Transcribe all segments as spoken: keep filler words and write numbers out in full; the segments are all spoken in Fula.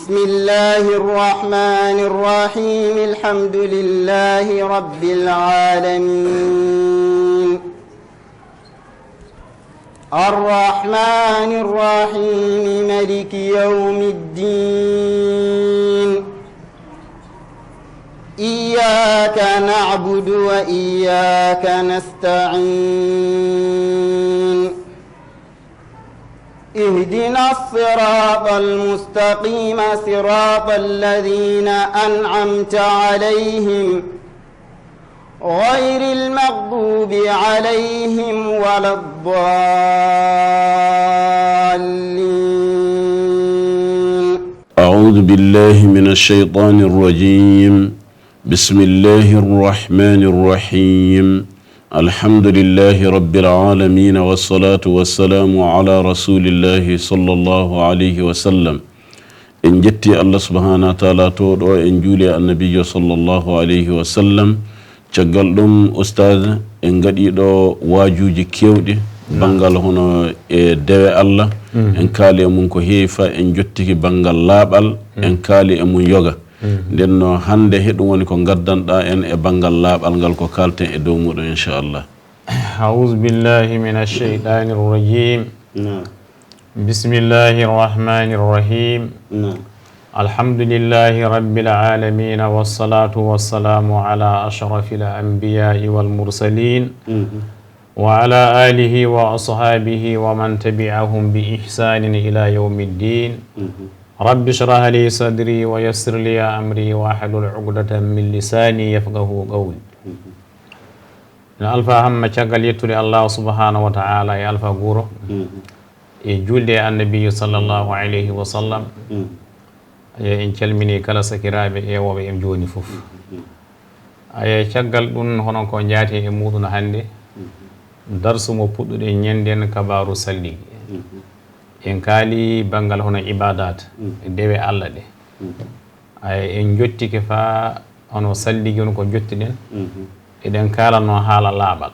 بسم الله الرحمن الرحيم. الحمد لله رب العالمين. الرحمن الرحيم. ملك يوم الدين. إياك نعبد وإياك نستعين. اهدنا الصراط المستقيم، صراط الذين أنعمت عليهم، غير المغضوب عليهم ولا الضالين. أعوذ بالله من الشيطان الرجيم. بسم الله الرحمن الرحيم. الحمد لله رب العالمين، والصلاة والسلام على رسول الله صلى الله عليه وسلم. En njetti Allah subhanahu wa taala, to ɗo en juuli e annabijo sallallahu alayhi wa sallam. Caggal ɗum, ustaad, en ngaɗi ɗo waajuuji keewɗi, banngal hono e dewe Allah, en kaali e mum ko heewi, fa en jottiki banngal laaɓal, en kaali e mum yoga. Nden no hannde, heɗum woni ko ngaddanɗaa en e banngal laaɓal ngal, ko kaalten e dow muɗum, inchallah. أعوذ بالله من الشيطان الرجيم. نعم. بسم الله الرحمن الرحيم. نعم. الحمد لله رب العالمين، والصلاة والسلام على أشرف الأنبياء والمرسلين، وعلى آله وأصحابه ومن تبعهم بإحسان إلى يوم الدين. رب اشرح لي صدري ويسر لي أمري واحلل عقدة من لساني يفقهوا قولي. No Alfa Hamma, caggal yettude Allah subhanahu wa ta'ala e Alfa Guro, e julde e annabiyo sallallahu alayhi wa sallam, ayo, en calmini kala sakiraaɓe ƴeewooɓe en jooni fof. Ayo, caggal ɗum, hono ko njaati e muɗum hannde, darsu mo puɗɗuɗen ñanden kabaaru salligi. En kaali banngal hono ibaadaat, dewe Allah ɗe. Ay, en jottike faa hono salligi on ko jottiɗen. Eɗen kaalanoo haala laaɓal.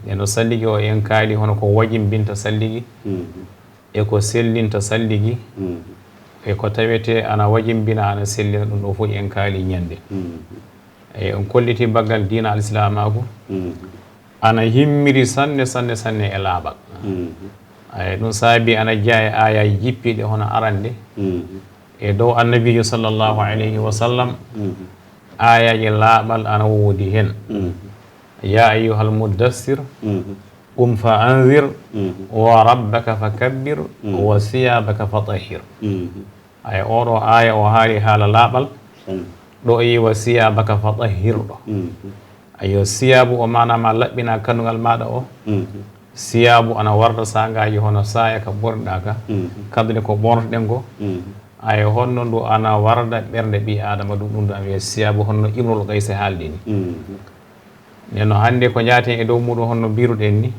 Nden no salligi o en kaali hono ko wajimbinta salligi, e ko sellinta salligi, e ko tawetee ana wajimbina, ana sellina, ɗum ɗo fof en kaali ñande. E on kolliti baggal diina alsilaamaaku. Ana himmiri sanne, sanne, sanne e laaɓal. Ay, ɗum saabi ana jeyaa e aayaaji jippiiɗi hono arande e dow annabiijo sallallahu alayhi wa sallam. Aayaaji laaɓal ana woodi heen. "Ya ayyuhal muddassir, qum fa anzir, wa rabbaka fa kabbir, wa siyabaka fa tahhir." Ay, oɗo aaya o haali haala laaɓal. Ɗo o yi wa siyabaka fa tahhir ɗo. Ayo, siyaabu o maanaam a laɓɓina kandugal maaɗa o. Siyaabu ana warda saangaaji hono saaya ka ɓorniɗaa ka. Kaddule ko ɓornotoɗen ko. Ayo, honno ndu ana warda ɓernde ɓii Aadama, ɗum, ɗum ɗo ana wiyee siyaabu, honno Imrul Qaysi haaldi ni. Nden no hannde ko njaaten e dow muɗum honno mbiruɗen ni.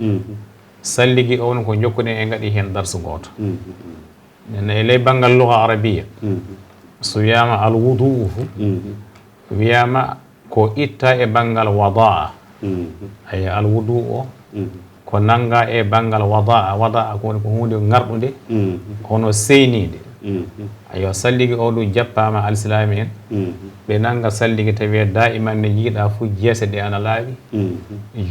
Salligi o woni ko jokkuɗen e ngaɗi heen darsu gooto. Nden no e ley banngal lugha arabiya, so wiyaama al wudu'u fu, wiyaama ko itta e banngal wadaa. Ay, al wudu'u o, ko nannga e banngal wadaa. Wadaa ko woni ko huunde ŋarɗunde, hono seyniinde. Ayo, salligi o ɗum jappaama alsilaami en. Ɓe nannga salligi tawee daa'iman ne jiiɗa fu jeese ɗe ana laaɓi.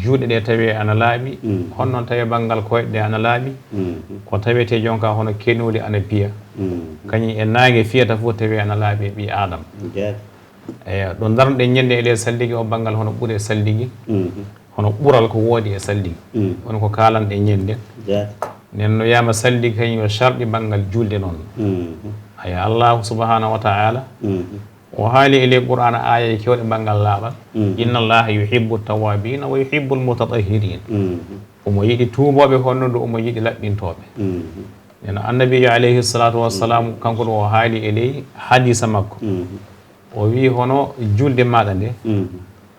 Juuɗe ɗe tawee ana laaɓi. Hono noon tawee banngal koyɗe ɗe ana laaɓi. Ko tawetee jonka hono kenuuli ana piya. Kañum e naange fiyata fof tawee ana laaɓi e ɓii Aadama. Eeyo, ɗo ndarnuɗen ñande e ɗe salligi o banngal hono ɓure salligi. Hono ɓural ko woodi e salligi. Woni ko kaalanɗen ñande. Nden no wiyaama salligi kañum yo sharɗi banngal juulde noon. Aya, Allahu subhanahu wa ta'ala, o haali e ley Qur'aana aayaaji keewɗi banngal laaɓal. "Inna Allaha yuhibbu tawwabina wa yuhibbul mutatahhirin." Omo yiɗi tuubooɓe, honno ndu omo yiɗi laɓɓintooɓe. Nden no annabiijo alayhi salatu wassalam, kanko ɗum o haali e ley hadiisa makko. O wii, hono julde maaɗa nde,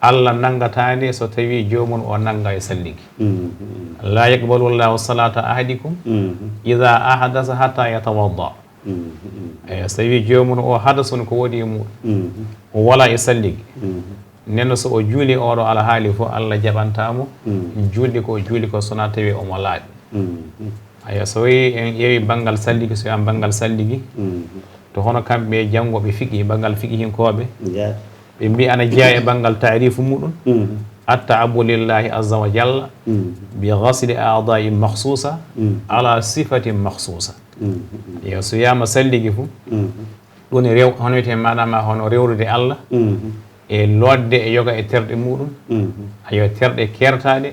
Allah nanngata nde so tawii joomum o nannga e salligi. "La yaqbalu Allahu salata ahadikum idha ahdasa hatta yatawadda." Eeyo, so tawii joomum o hadasun ko woodi e muɗum, o wala e salligi. Nden no so o juuli oɗo alhaali fof, Allah jaɓantaa mo juulde ko o juuli ko, so na tawii omo laaɓi. Aya, so wi en ƴeewi banngal salligi, so wiyaama banngal salligi, To hono kamɓe janngoɓe fiqhi, banngal fiqhinkooɓe, ɓe mbi ana jeyaa e banngal taarifu muɗum, التعبد لله عز وجل بغسل أعضاء مخصوصة على صفة مخصوصة. Yo so wiyaama salligi fu, ɗum rew hono wiyetee maanaam hono rewrude Allah e lootde e yoga e terɗe muɗum, ayo terɗe keertaaɗe,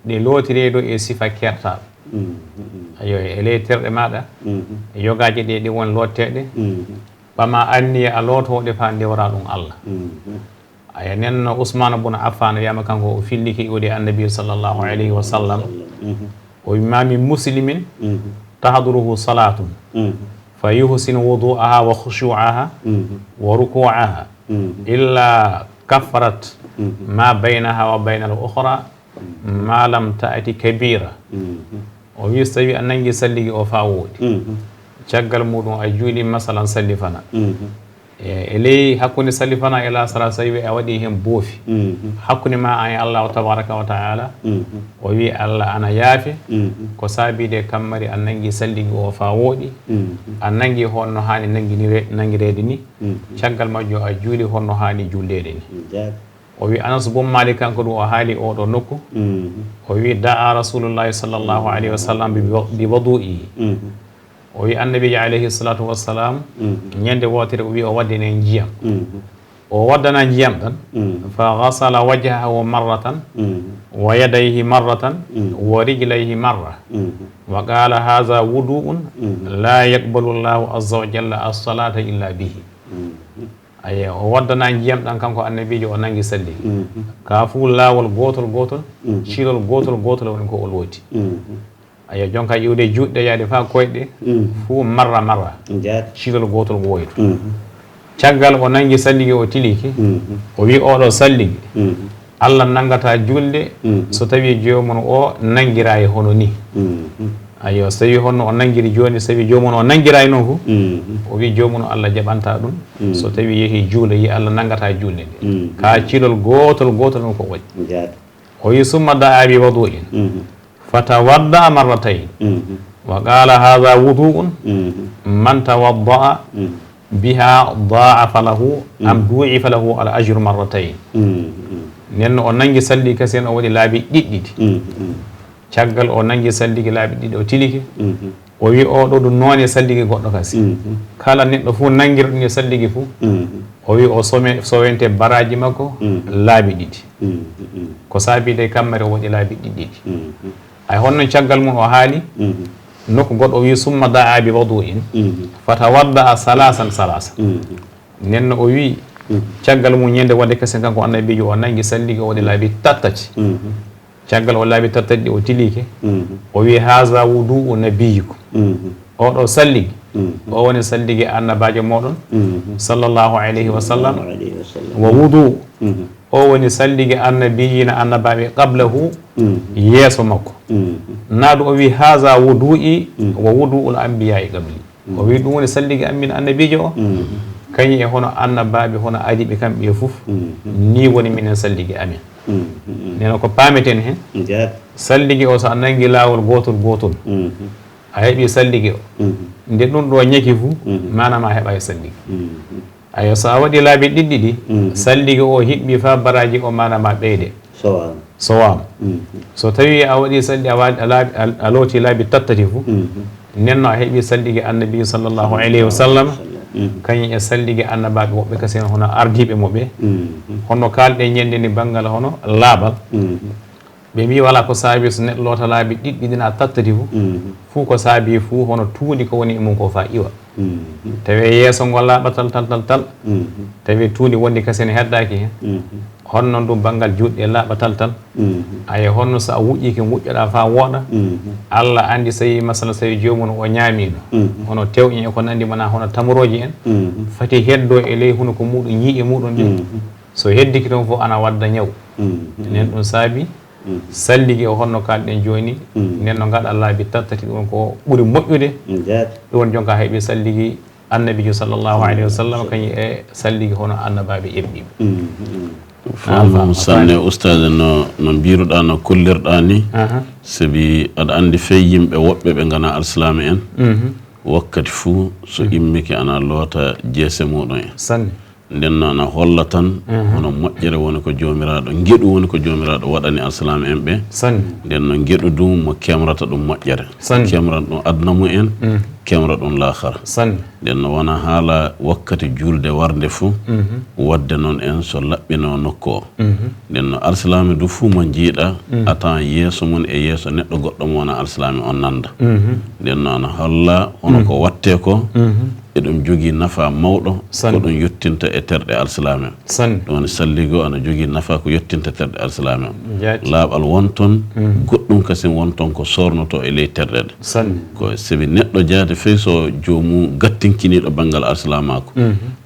ɗe lootiree ɗo e sifa keertaaɗo. Ayo e ley terɗe maaɗa, yogaaji ɗe ɗi won lootteeɗe, ɓama anniya a lootooɗe faa ndewra ɗum Allah. Aya nen no Usmaana bun Affaan wiyama kanko o filliki iwde Annabi sallallahu alayhi wa sallam. O wi ma min muslimin tahduruhu salatun fa yuhsinu wudu'aha wa khushu'aha wa ruku'aha illa kaffarat ma baynaha wa bayna al-ukhra ma lam ta'ti kabira. O wi so tawi a nangi salligi o faa wooɗi, caggal muɗum a juuli masalan salli fana, e e ley hakkunde salli fana e laasara, so tawi a waɗi heen boofi hakkunde ma an e Allahu tabaraka wa taala, o wi Allah ana yaafe ko saabiide kammari a nangi salligi o faa wooɗi, a nangi honno haani nanginire- nangireede ni, caggal majjum a juuli honno haani julleede ni. O wi Anas bun Malik kanko ɗum o haali oɗo nokku. O wi da'a Rasulullahi sallallahu alayhi wa sallam bi wa- bi wadu'i. O wi Annabiijo alayhi salatu wassalam ñande wootere o wi o waddane njiyam. O waddana njiyam ɗan fa ghasala wajhahu marratan wa yadayhi marratan wa rijlayhi marra wa qala hadha wudu'un la yaqbalu Allahu azza wa jalla as-salata illa bihi. Aye o waddana njiyam ɗan kanko Annabiijo o nangi salligi ka fuu laawol gootol gootol, ciilol gootol gootol woni ko o looti. Aye jonka iwde juuɗe yaade faa koyɗe fuu marra marra, ciilol gootol wooytu. Caggal o nangi salligi o tiliki, o wi oɗo salligi Allah nangata julde so tawi joomum o nangirayi hono ni. Ayo so tawi honno o nangiri jooni, so tawi joomum o nangirayi noon fu, o wi joomum Allah jaɓanta ɗum. So tawi yehi juuloyi Allah nangata julde nde ka ciilol gootol gootol ɗum ko waɗi. O wi summa da'a bi wadu'in fatawadda'a marratayn wa qala hadha wudu'un man tawadda'a biha da'afa lahu am du'ifa lahu al ajru marratayn. Nen o nangi salli kasi en o waɗi laabi ɗiɗɗiɗi. Caggal o nangi salligi laabi ɗiɗi o tiliki. O wi oɗo ɗum noone salligi goɗɗo kasi. Kala neɗɗo fuu nangirɗo ni salligi fuu, o wi o some- sowente baraaji makko laabi ɗiɗi. Ko saabi de kammari o waɗi laabi ɗiɗɗiɗi. Ay honno caggal mum o haali nokku goɗɗo o wi summa da'a bi wadu'in fatawadda'a salasan salasan. Nenno o wi caggal mum ñande waɗde kasen kanko Annabiijo o nangi salligi o waɗi laabi tattati. Caggal o laabi tattati ɗi o tilike, o wi haza wudu'u nabiyikum. Oɗo salligi o woni salligi Annabaajo moɗon sallallahu alayhi wa sallam. Wa wudu'u o woni salligi annabiyina annabaɓe qablahu yeeso makko. Naadu o wi haza wudu'i wa wudu'ul anbiya'i qabli. O wi ɗum woni salligi amin annabiijo o kañum e hono annabaɓe hono ariɓe kamɓe fof. Ni woni minen salligi amin. Nena ko pameten hen salligi o so a nangi laawol gotol gotol a heɓi salligi o nde ɗum ɗo ñaki fuu manama a heɓa e salligi. Ayo so a waɗi laabi ɗiɗɗi ɗi salligi o hiɓɓi fa baraji o manama ɓeyde. Sowama. So tawi a waɗi salli a waɗi a laabi a looti laabi tattati fu nenno a heɓi salligi annabi sallallahu alayhi wa sallam kañum e salligi annabaɓe woɓɓe kasen hono ardiɓe mo ɓe. Hono kalɗe ñande ni banngal hono laaɓal. Ɓe mbi wala ko saabi so neɗɗo loota laabi ɗiɗɗi ɗina tattati fu fuu ko saabi fuu hono tuundi ko woni e mum ko fa iwa. Tawi yeeso ngol laaɓatal tal tal tal. Tawi tuundi wondi kasen heddaaki hen. Honno ndu banngal juuɗe laaɓatal tal. Aye honno so a wuƴƴike wuƴƴoɗa fa wooɗa. Allah andi so yi masala so yi joomum o ñaamino hono tewƴe e ko nandi mana hono tamorooji en fati heddo e ley hunuko muɗum ñiiƴe muɗum ɗin. So heddiki toon fof ana wadda ñaw. Nen ɗum saabi salligi o honno kalɗen jooni nen no ngaɗa laabi tattati ɗum ko ɓuri moƴƴude. Ɗum woni jonka heɓi salligi annabijo sallallahu alayhi wa sallam kañum e salligi hono annabaɓe eɓɓiɓe. Fof noon sanne ustaade no no mbiruɗa no kollirɗa ni. Sabi aɗa anndi fey yimɓe woɓɓe ɓe ngana alsilaame en. wakkati fuu so immike ana loota jeese muuɗum en. Sanne. Nden no ana holla tan hono moƴƴere woni ko Joomiraaɗo, ngeɗu woni ko Joomiraaɗo waɗani alsilaame en ɓe. Sanne. Nden no ngeɗu du mo kemrata ɗum moƴƴere. Sanne. Kemran ɗum aduna mumen, kemra ɗum laakara. Sanne. Nden no wona haala wakkati juulde warnde fuu, waɗde noon en so laɓɓinoo nokku o. Nden no alsilaame du fuu mo njiiɗa, a tawan yeeso mum e yeeso neɗɗo goɗɗo mo wona alsilaame on nanda. Nden no ana holla hono ko wattee ko, eɗum jogii nafaa mawɗo ko ɗum yottinta e terɗe alsilaame. Sanne. Ɗum woni salligi o ana jogii nafaa ko yottinta terɗe alsilaame o. Jaati. Laaɓal won toon, goɗɗum kasin won toon ko soornotoo e ley terɗe ɗe. Sanne. Ko sabi neɗɗo jaade fey so joomum gattinkiniiɗo banngal alsilaamaaku,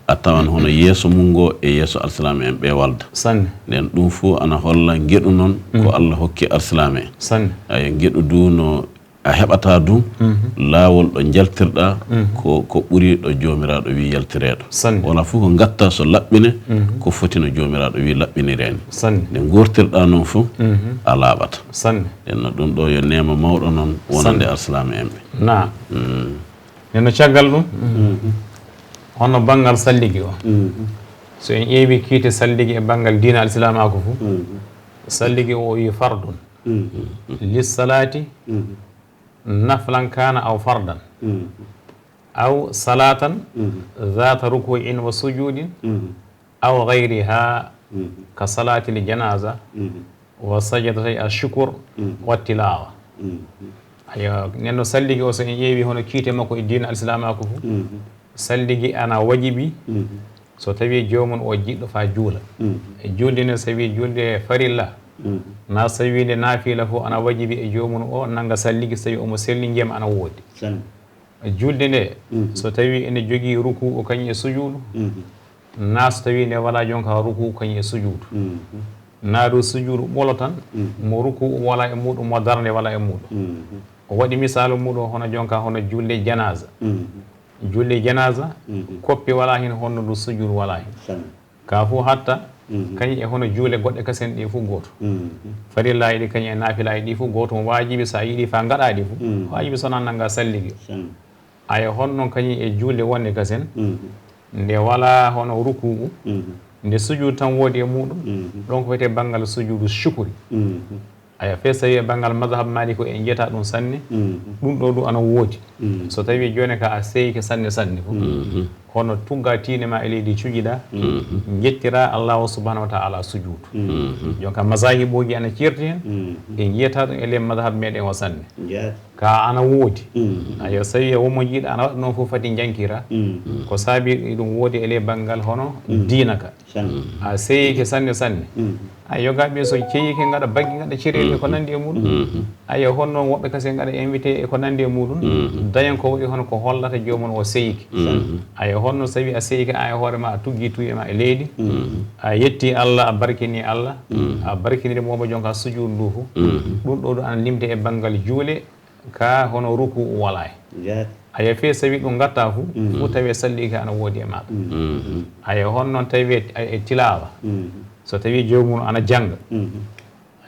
a tawan hono yeeso mum ngo e yeeso alsilaame en ɓe walda. Sanne. Nden ɗum fuu ana holla ngeɗu noon ko Allah hokki alsilaame en. Sanne. Ay, ngeɗu du no a heɓata du laawol ɗo njaltirɗa ko, ko ɓuri ɗo Joomiraaɗo wi yaltireeɗo. Sanne. Wona fof ko ngatta so laɓɓine ko foti no Joomiraaɗo wi laɓɓiniree ni. Sanne. Nde ngortirɗa noon fof a laaɓata. Sanne. Nden no ɗum ɗo yo neema mawɗo noon wonande alsilaame en ɓe. Naam. Nden no caggal ɗum, hono banngal salligi o. So en ƴeewi kiite salligi e banngal diina alsilaamaaku fof, salligi o wi fardun. Lissalaati, naflan kana aw fardan. Aw salatan, zata ruku'in wa sujudin, aw ghayriha, ka salatil janaza, wa sajadatay ashukur, wa tilawa. Ayo, nden no salligi o, so en ƴeewi hono kiite makko e diina alsilaamaaku fof, salligi ana wajibi so tawi joomum o jiɗɗo faa juula. E juulde nde, so tawi juulde farilla, na so tawi nde naafila fof ana wajibi e joomum o nanga salligi so tawi omo selli, jemma ana woodi. Sanne. Juulde nde, so tawi ene jogii ruku'u kañum e sujuudu, na so tawi nde walaa jonka ruku'u kañum e sujuudu. Na du sujuudu ɓolo tan, mo ruku'u walaa e muuɗum, mo darnde walaa e muuɗum. O waɗi misaalu muuɗum hono jonka hono juulde janaza. Juulde janaza, koppi walaa hen, honno du sujuudu walaa hen. Sanne. Ka fof hatta, kañum e hono juule goɗɗe kasen ɗi fof gooto. Farillaaji ɗi kañum e naafilaaji ɗi fof gooto, mo waajibi so a yiɗi faa ngaɗaa ɗi fof, waajibi so na nanga salligi. Sanne. Ayo, honno kañum e juulde wonde kasen, nde walaa hono ruku'u, nde sujuudu tan woodi e muuɗum, ɗon ko wiyetee banngal sujuudu shukuri. Aya, fee so tawi e banngal mazhab Maalik o en njiyata ɗum sanne, ɗum ɗo ɗum ana woodi. So tawi jooni ka a seyike sanne sanne fof, hono tugga tiinde ma e leydi, cujiɗa, njettira Allahu subhanahu wa ta'ala sujuudu. Jonka mazahibuuji ana ceerti hen, en njiyata ɗum e ley mazhab meɗen o sanne. Ka ana woodi. Ayo, so tawi won mo njiiɗa ana waɗa noon fof, fati njankira. Ko saabi ɗum woodi e ley banngal hono diina ka. Sanne. A seyike sanne sanne. Ay, yogaaɓe so ceyike ngaɗa baggi, ngaɗa cereeli ko nanndi e muuɗum. Ayo, honno woɓɓe kasen ngaɗa invité e ko nanndi e muuɗum. Dañan ko waɗi hono ko hollata joomum o seyike. Ayo, honno so tawi a seyike a e hoore ma, a tuggi tuuye ma e leydi. A yetti Allah, a barkini Allah. A barkiniri mo jonka sujuudu ndu fof. Ɗum ɗo ɗum ana limte e banngal juule. Ka hono ruku'u walaa hen. Jaati. Aya, fee so tawi ɗum ngatta fu, fu tawi salligi ka ana woodi e maɗa. Aya, hono noon tawi e, e tilaawa. So tawi joomum ana jannga.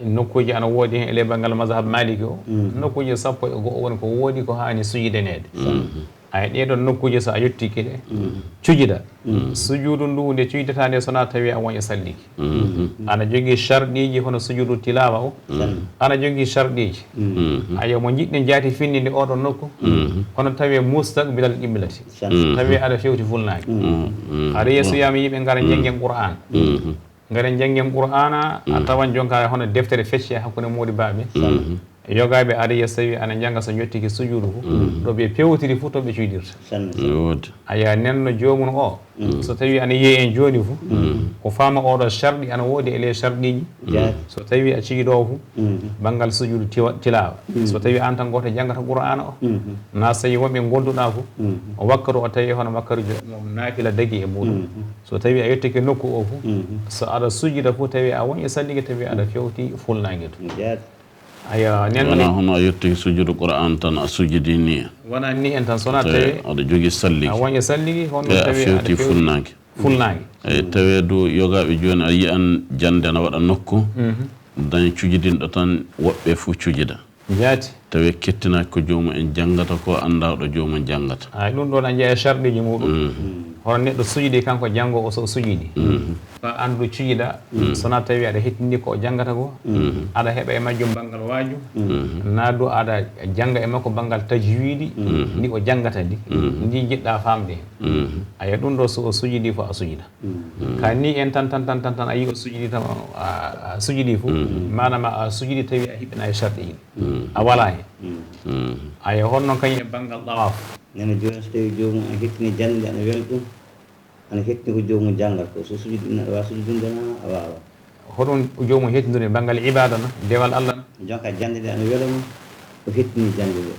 Nokkuuji ana woodi hen e ley banngal mazhab Maliki o. Nokkuuji sappo e go'o woni ko woodi ko haani sujidaneede. Aya, ɗee ɗoon nokkuuji so a yottike ɗe, cujida. Sujuudu ndu nde cujidata nde so na tawi a won e salligi. Ana jogii sharɗiiji hono sujuudu tilaawa o. Ana jogii sharɗiiji. Ayo, mo njiɗɗen jaati finninde oɗo nokku. Hono tawi mustaqbilal qiblati. Tawi aɗa fewti fulnaange. Aɗa yeeso yiyama yimɓe ngara njanngen Qur'aan. Ngara njanngen Qur'aana, a tawan jonka hono deftere fecce hakkunde moodi baaɓe. Yogaaɓe aɗa yiya so tawi ana njannga so njottike sujuudu fu, ɗo ɓe pewtiri fu to ɓe cuydirta. Sanne, sanne. No woodi. Aya, nden no joomum o, so tawi ana yiya en jooni fu, o faama oɗo sharɗi ana woodi e ley sharɗiiji. Jaati. So tawi a cigidoowo fu, banngal sujuudu tiwa-, tilaawa. So tawi aan tan gooto janngata Qur'aana o, na so tawi wonɓe ngonduɗaa fu, o wakkatu o tawi hono wakkatu jo-, mo naafila dagi e muuɗum. So tawi a yettike nokku o fu, so aɗa sujida fu, tawi a won e salligi, tawi aɗa fewti fulnaange to. Jaati. Aya, nden wona hono a yettike sujudu Qur'aan tan, a sujidi ni. Wona ni en tan, so na tawi aɗa jogii salligi. A won e salligi, hono tawi aɗa fewti fulnaange. Fulnaange. Eyi, tawi du yogaaɓe jooni a yiyan jannde na waɗa nokku, dañ cujidinɗo tan, woɓɓe fu cujida. Jaati. Tawi kettinaaki ko joomum en janngata ko, anndaa ɗo joomum janngata. Ay ɗum ɗoon a jeyaa e sharɗiiji muɗum. Hono neɗɗo sujidi kanko janngo o so sujidi. Fa anndu cujiɗa, so na tawi aɗa hettindi ko o janngata ko, aɗa heɓa e majjum banngal waaju, na du aɗa jannga e makko banngal tajwidi, ndi o janngata ndi, ndi njiɗɗa faamde heen. Aya ɗum ɗo so o sujidi fof a sujida. Ka ni en tan tan tan tan tan a yi o sujidi tan a sujidi fof, manama a sujidi tawi a hiɓɓina e sharɗiiji. A wala heen. Aya honno kañum e banngal ɗawaaf. Nene jooni so tawi joomum ana hettini jannde ana wela ɗum, ana hettini ko joomum janngal ko, so sujudi ɗum aɗa wawi sujudinde na a wawa? Hoɗum joomum hettindude banngal ibada na, dewal Allah na? Jonka jannde nde ana wela mo, o hettini jannde nde.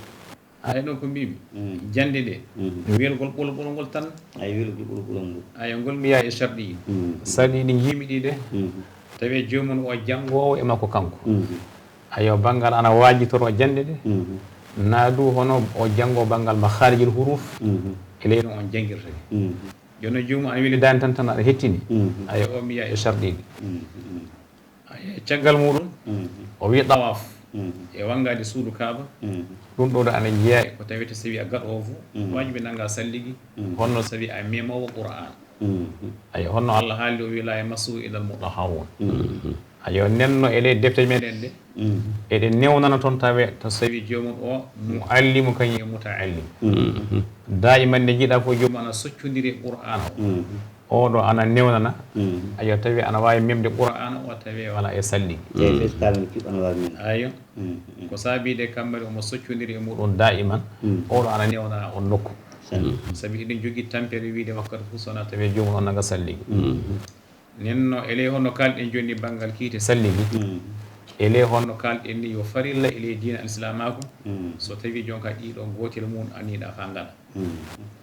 Ay ɗon ko mbimi, jannde nde welgol ɓolo ɓolo ngol tan. Ay welgol ɓolo ɓolo ngol. Ay ngol mbiya e sharɗi. Sharɗi ɗi njiimi ɗi de. Tawi joomum o janngoowo e makko kanko. Ayo banngal ana waajitoro jannde nde. Na du hono o janngo banngal ma khaarijil huruf. E ley no on janngirta. Jooni joomum ana weli daande tan tan aɗa hettini. Ayo o mbiya e sharɗi ɗi. Ayo caggal muɗum o wi ɗawaaf e wanngaade suudu kaaba. Ɗum ɗo ɗo ana jeyaa e ko tawete so wi a gaɗoowo fof waajibi nannga salligi. Honno so wi a memoowo qur'an. Ayo honno Allah haaldi o wi la yamassuhu illa al mutahharun. Ayo nenno e ley defte meɗen ɗe eɗen newnana toon tawe to so tawi joomum o muallimu kañum e mutaallim. Daiman nde jiiɗa fof joomum ana soccondiri e qur'ana o. Oɗo ana newnana. Ayo tawi ana wawi memde qur'ana o tawi wala e salli. Tawi fes kamin kiɓɓo ana wawi men. Ayo. Ko saabi de kammari omo soccondiri e muɗum daiman. Oɗo ana newnana on nokku. Sabi eɗen jogii tampere wiide wakkati fof sona tawi joomum on nanga salli. Nenno e ley honno kalɗen jooni banngal kiite salligi. E ley honno kalɗen ni yo farilla e ley diina alislamaku. So tawi jonka ɗiɗo gotel mum aniɗa fa ngala.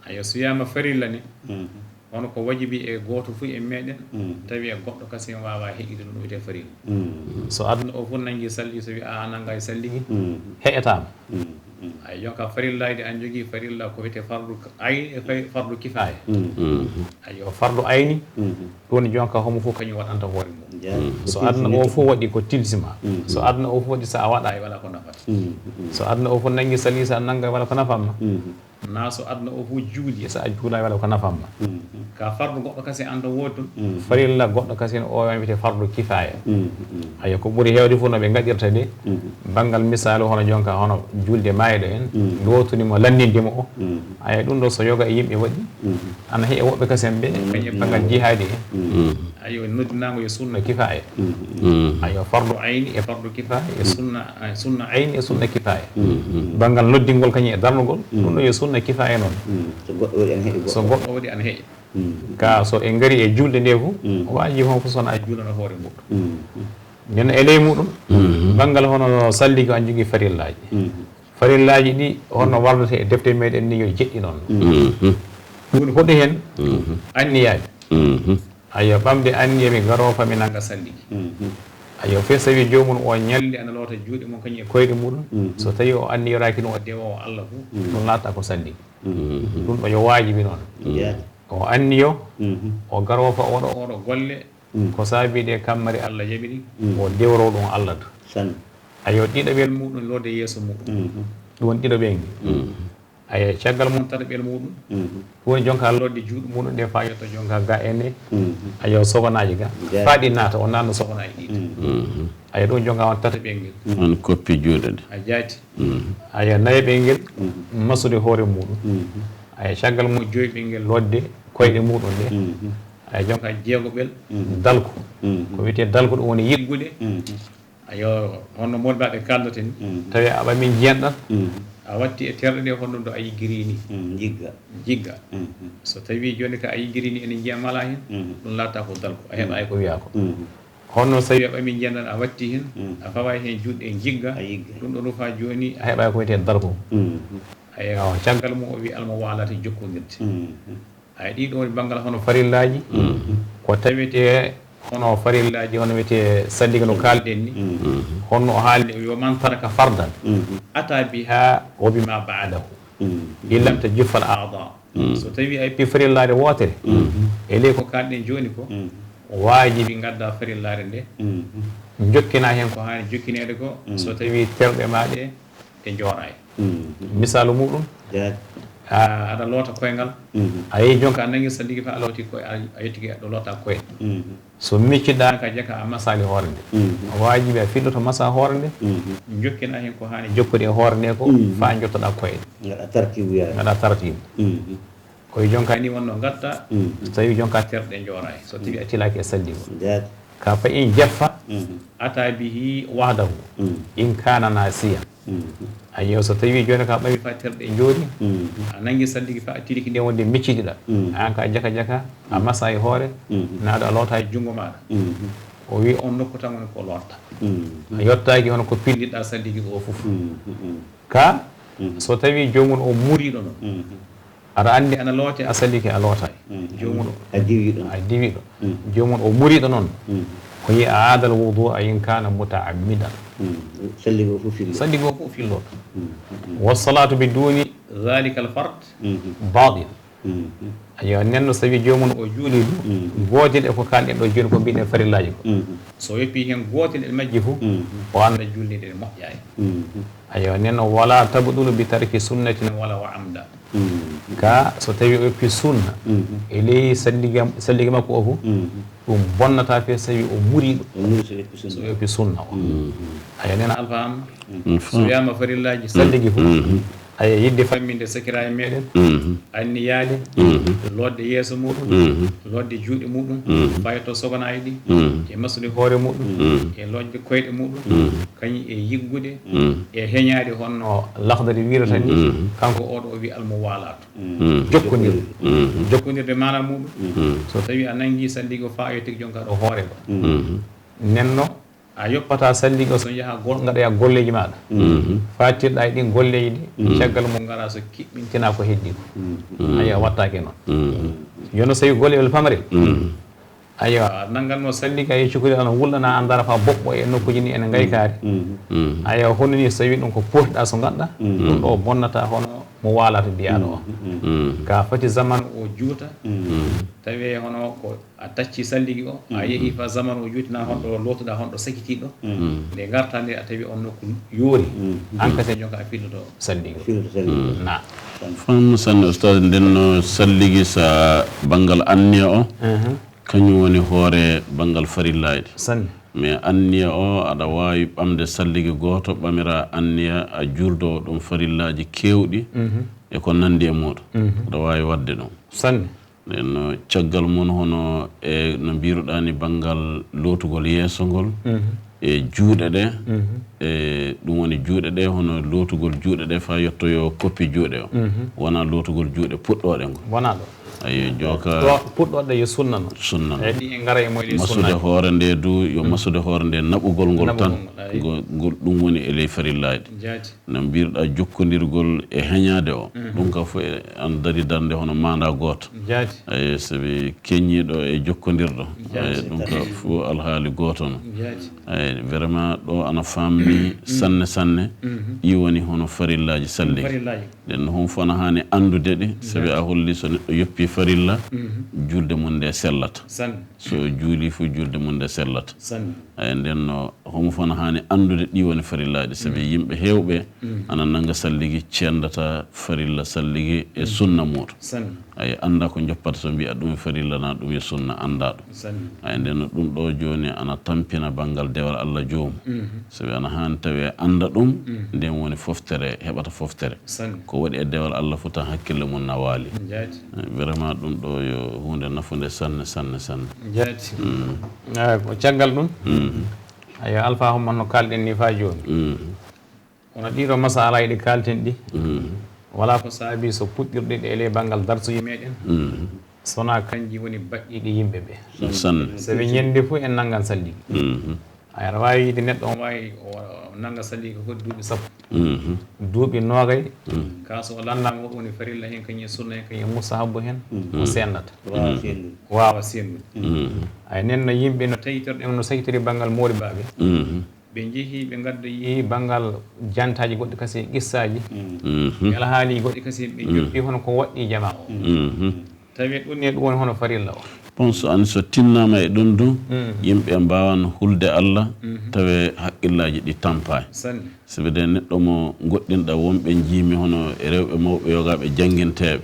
Ayo suyama farilla ni. Hono ko wajibi e gooto fof e meɗen. Tawi e goɗɗo kasen wawa heƴude no ɗum wiyete farilla. So aduna o fof nangi salli so wi a nanga e salligi. Heƴatama. Ay jonka farillaaji an jogii farilla ko wiyete fardu ayni e fardu kifaya. Ayo fardu ayni. Ɗum woni jonka homo fof kañum waɗanta hoore mum. So aduna o fof waɗi ko tilsima, so aduna o fof waɗi sa a waɗa e wala ko nafata. So aduna o fof nangi salli sa nanga e wala ko nafamma. Na so aduna o fof juuli sa a juula e wala ko nafamma. Ka fardu goɗɗo kasi an ɗo woodi ɗum. Farilla goɗɗo kasi o wiyete fardu kifaya. Ayo ko ɓuri hewde fof no ɓe gaɗirta de. Banngal misaalu hono jonka hono julde mayɗo en, lootuni mo lanninde mo o. Aya ɗum ɗo so yoga e yimɓe waɗi ana heƴa woɓɓe kasen ɓe kañum banngal jihaadi en. Ayo noddinago yo sunna kifaya. Ayo fardu ayni e fardu kifaya e sunna sunna ayni e sunna kifaya. Banngal noddingol kañum e darnugol ɗum ɗo yo sunna kifaya noon. So goɗɗo waɗi ana heƴa. Ka so en ngari e julde nde fof waaji hon fof sona a juulana hoore muɗum. Nden e ley muɗum banngal hono salligi an jogii farillaaji. Farillaaji ɗi honno wardata e defte meɗen ni yo jeɗɗi noon. Ɗum woni hoɗi heen anniyaaji. Ayo ɓamde anniya mi garoo fa mi nanga salligi. Ayo fe sawi joomum o ñalli ana loota juuɗe mum kañum e koyɗe muɗum. So tawi o anniyoraaki ɗum o dewoowo Allah fof ɗum laata ko salligi. Ɗum ɗo yo waajibi noon. O anniyo o garoo fa oɗo oɗo golle. Ko saabi ɗe kammari Allah jaɓiri o dewro ɗum Allah du. Ayo ɗiɗaɓel muɗum lodde yeeso muɗum. Ɗum woni ɗiɗaɓel ngel. Ayo caggal mum tataɓel muɗum. Ɗum woni jonka lodde juuɗe muɗum ɗe fa yetto jonka ga ene. Ayo sogonaaji ga fa ɗi naata o naatno sogonaaji ɗiɗi. Ayo ɗum jonka on tataɓel ngel. On koppi juuɗe ɗe. A jaati. Ayo nayaɓel ngel masude hoore muɗum. Ayo caggal mum joyɓel ngel lodde koyɗe muɗum ɗe. Ayo jonka jeegoɓel dalko. Ko wiyete dalko ɗum woni yiggude. Ayo honno molbaɓe kaldata ni tawi a ɓami jiyanɗan. A watti e terɗe ɗe honno do a yiggiri ni. Jigga. Jigga. So tawi joni ka a yiggiri ni ene jiyan mala hen. Ɗum latta ko dalko a heɓa ay ko wiya ko. Honno so tawi a ɓami njandan a watti hen a fawa hen juuɗe e jigga. Ɗum ɗo rufa joni a heɓa ko wiyete darko. Ayo caggal mum o wi almo walata jokkodirde. Ay ɗiɗo woni banngal hono farillaaji. Ko tawete hono farillaaji hono wiyete salliga no kaalɗen ni. Honno o haalni o wi wa man taraka fardan ata biha wa bima ba'dahu in lam tajuffa al a'da. So tawi a ippi farillaade wootere e ley ko kaalɗen jooni ko Waajibi ngadda farillaare nde, jokkina heen ko haani jokkineede ko, so tawii terɗe maa ɗe, ɗe njooraay. Misaalu muɗum, a, aɗa loota koyngal, a yehi jonka a nanngi salligi fa a looti koy, a, a yettike ɗo loota koyɗe. So micciɗa ka jaka a masaali hoore nde. Waajibi a filloto masa hoore nde, jokkina heen ko haani jokkude e hoore nde ko, fa njottoɗa koyɗe. Ngaɗa tartibu yaade. Ngaɗa tartibu. Koye jonka ni wonno ngatta, so tawi jonka terɗe njooraay, so tawi a tilaki e salligo. Ka fa in jaffa, ata bihi wahdahu, in kana nasiyan. Ayo, so tawi joni ka ɓami fa terɗe njoori, a nangi salligi fa a tiliki nde wonde miccidiɗa. An ka jaka jaka, a masa e hoore, naɗo a loota e jungo maɗa. O wi on nokku tan woni ko lotta. A yottaki hono ko pilliɗa salligi o fof. Ka, so tawi jomum o muriɗo non. Aɗa anndi ana loote, a salike a lootaay. Joomum o a diwiɗo. A diwiɗo. Joomum o muriɗo noon. O yi a aadal wudu a in kana mutaammidan. Salli go fof fillo. Salli go fof fillo. Wa salatu bi duni dhalika al fard batil. Ayo nenno sawi joomum o juuli du. Gootel e ko kalɗen ɗo jooni ko mbiɗen farillaaji ko. So yoppi heen gootel e majji fof, o annda julde nde moƴƴaay. Ayo nenno wala tabdulu bi tarki sunnatin wala wa amda. Ka so tawi o yoppi sunna e ley salliga salliga makko o fof, ɗum bonnata fe sawi o muriɗo. O muri so yoppi sunna. So yoppi sunna o. Ayo nena alfaham. So wiyama farillaji salligi fof, ayo yidde famminde sakira e meɗen, anniyaade, lodde yeeso muɗum, lodde juuɗe muɗum, fayto sogonaji ɗi, e masude hoore muɗum, e lodde koyɗe muɗum, kañum e yiggude, e heñaade honno lahdari wirata ni. Kanko oɗo o wi almuwalatu. Jokkondirde. Jokkondirde mana muɗum, so tawi a nangi salligi o fa a yettiki jonka ɗo hoore ba, nenno a yoppata salligi o so yaha gol ngaɗoya golleji maɗa, fatirɗa e ɗin golleji ɗi, caggal mum ngara so kiɓɓintina ko heddi ko. Ayi a wattake noon. Yono sawi golle el pamre. Ayo a nannganno salli ka e cukalel ana wulɗana an dara fa boɓɓo e nokkuji ni ene ngaykaari. Ayo hono ni so tawi ɗum ko potiɗa so ngaɗɗa, ɗum ɗo bonnata hono mo waalata mbiyaɗo o. Ka fati zamanu o juuta, tawi hono ko a tacci salligi o, a yehi fa zamanu o juuti na honɗo lootuɗa honɗo sakitiɗo. Nde garta nde a tawi on nokku yoori, an kasi jonka a filloto salligi o. Na. Fam sanne ustad, ndenno salligi sa banngal anniya o, kañum woni hoore banngal farillaaji. Sanne. Mais anniya o aɗa waawi ɓamde salligi gooto, ɓamira anniya a juuldowo ɗum farillaaji keewɗi e ko nanndi e muuɗum. Aɗa waawi waɗde ɗum. Sanne. Nden no caggal mum hono e no mbiruɗaa ni banngal lootugol yeeso ngol e juuɗe ɗe, e ɗum woni juuɗe ɗe hono lootugol juuɗe ɗe faa yottoyoo koppi juuɗe o, wonaa lootugol juuɗe puɗɗooɗe ngol. Wonaa ɗo. Ayo jooka. Ɗo puɗɗooɗe yo sunna noon. Sunna noon. E ɗi en ngara e moy ɗi masude sunna. Hoore nde du yo masude hoore nde naɓugol ngol tan. Naɓugol ngol, ayi. Ngol, ngol ɗum woni e ley farillaaji. Jaati. No mbirɗa jokkondirgol e heñaade o. Ɗum ka fof e an dari darnde hono maanda gooto. Jaati. Ayi sabi keññiiɗo e jokkondirɗo. Jaati. Ayi ɗum ka fof alhaali gooto no. Jaati. Ayi vraiment ɗo ana famni sanne sanne. Ɗi woni hono farillaaji salligi. Farillaaji. Nden no hon fof ana haani anndude ɗi, sabi a holli so neɗɗo yoppi farilla, julde mum nde sellata. Sanne. So juuli fof julde mum nde sellata. Sanne. Eyi, nden no homo fof ana haani anndude ɗi woni farillaaji, sabi yimɓe heewɓe ana nannga salligi, ceendata farilla salligi e sunna muuɗum. Sanne. Ayi, annda ko njoppata so mbiya ɗum e farilla na ɗum e sunna, annda ɗum. Sanne. Ayi, nden no ɗum ɗo jooni ana tampina banngal dewal Allah joomum. Sabi ana haani tawi annda ɗum, nden woni foftere, heɓata foftere. Sanne. Ko waɗi e dewal Allah fof tan hakkille mum na waali. Jaati. Eh, vraiment ɗum ɗo yo huunde nafunde sanne, sanne, sanne. Jaati. Eh, ko caggal ɗum, ayo alfa homman no kalɗen ni faa jooni. Kono ɗiɗo masala ɗi kalten ɗi, wala ko saabi so puɗɗirɗe ɗe e ley banngal darsuji meɗen, sona kanji woni baɗɗiɗi yimɓe ɓe. Sanne. Sabi ñande fof en nanngan salligi. Ay, aɗa waawi yiide neɗɗo on waawi o nannga salligi ko foti duuɓi sappo. Duuɓi noogay, ka so o lanndaama ko ɗum woni farilla heen, kañum e sunna heen, kañum e mustahabbu heen, o seennata. Waawa seenndude. Waawa seenndude. Ay, nen no yimɓe no tawitorɗe, no sakitori banngal moori baaɓe. Ɓe njehi, ɓe ngadda yehi banngal jantaaji goɗɗi kasi e qissaaji. E alhaali goɗɗi kasi ɓe joppi hono ko waɗɗi jamaa o. Tawi ɗum ne ɗum woni hono farilla o. Bon, so an so tinnaama e ɗum ɗum, yimɓe mbaawan hulde Allah, tawe haqqillaaji ɗi tampaay. Sabi de neɗɗo mo goɗɗinɗa wonɓe njiimi hono e rewɓe mawɓe yogaaɓe jannginteeɓe.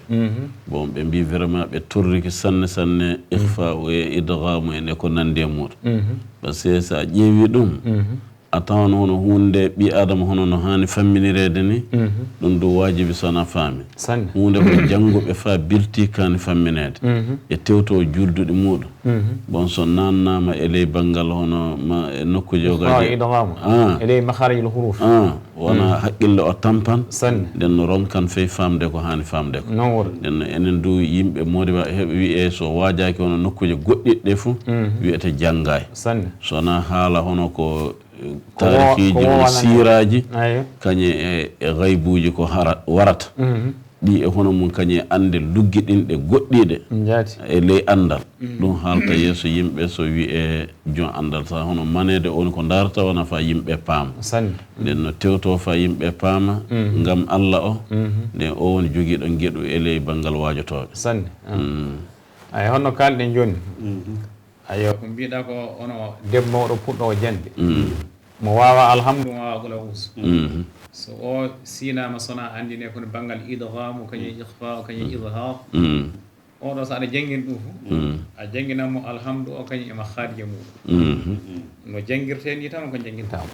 Bon, ɓe mbii vraiment ɓe torriki sanne sanne ikhfa e idghamu en e ko nanndi e muuɗum. Parce que so a ƴeewi ɗum, a tawan hono huunde ɓii aadama hono no haani famminireede ni, ɗum du waajibi so wonaa faami. Huunde ko jannguɓe faa bilti kaani fammineede e tewto julduɗi muuɗum. Bon, so naannaama e ley banngal hono ma e nokkuuje yogaaji. E ley makharijil huruf. Ah, wona haqqille o tampan. Nden no ronkan fey faamde ko haani faamde ko. Nden no enen du yimɓe moodi heɓe wiyee so waajaaki hono nokkuuje goɗɗiɗe ɗe fof wiyete janngaay. So wonaa haala hono ko taarihiiji hono siiraaji kañe e gaybuuji ko warata ɗi e hono mum kañe annde luggiɗinɗe goɗɗiiɗe e ley anndal. Ɗum haalta yeeso yimɓe so wiyee joom anndal sa hono maneede on ko ndaarata wona fa yimɓe paama. Nden no tewto fa yimɓe paama ngam Allah o nden o woni jogiiɗo ngeɗu e ley banngal waajotooɓe. Sanne. Ay honno kaalɗen jooni. Ayo ko mbiɗa ko ono debbo mawɗo puɗɗo o jande mo wawa alhamdu mo wawa qul a'udhu. So o sinama sona andine kono banngal idghamu kañum ikhfa kañum izhar. Oɗo so aɗa janngin ɗum fof a jannginan mo alhamdu o kañum ema haadija muɗum. No janngirte ni tan ko janngintamo.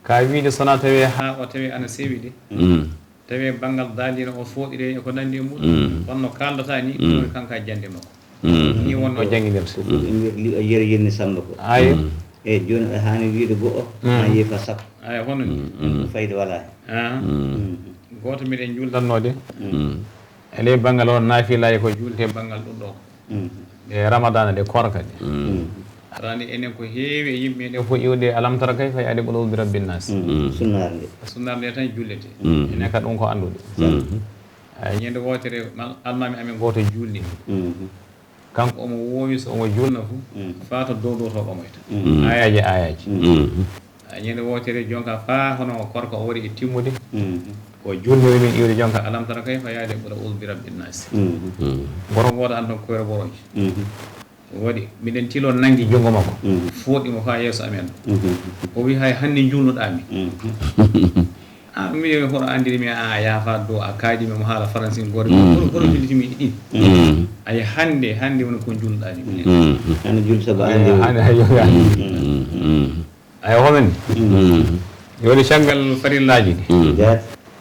Ka wiide sona tawi ha o tawi ana sewi de. Tawi banngal daalino o fooɗiri e ko nanndi e muɗum. Wonno kaaldata ni ɗum woni kanko e jannde makko. Ni wonno jannginirta. Ko fof en wiyata li o yere yenni samba ko. Ayo. Eyi jooni aɗa haani wiyde go'o ma yeefa sappo. Ayo hono ni. Ko fayde wala hen. Gooto miɗen juldannoode e ley banngal o naafilaaji ko juulte banngal ɗum ɗo. E ramadana de koorka de. Arani enen ko heewi e yimɓe ɗe fof iwde alam tara kayfa yaade qul a'udhu bi rabbin nas. Sunnaare nde. Sunnaare nde tan jullete. Enen ka ɗum ko anndude. Ay ñande wootere almami amen gooto julni. Kanko omo woowi so omo julna fof faa to dowdoto ɓamoyta ayaji ayaji. Ñande wootere jonka faa hono korka o wari e timmude. O julnori min iwde jonka alam tara kayfa yaade qul a'udhu bi rabbin nas. Goto gooto an ton koyre boroji waɗi miɗen tilo nangi junngo makko. Fooɗi mo faa yeeso amen o wi hay hannde julnuɗa mi. A mi hoɗo andiri mi a yaafa do a kaadi mi mo haala faransi goto mi hoɗo hoɗo julliti mi ɗin. Ay hannde hannde woni ko julɗa mi. Hannde julta ba hannde hannde hay yoga. Ay homen. Yoni caggal farillaji ɗi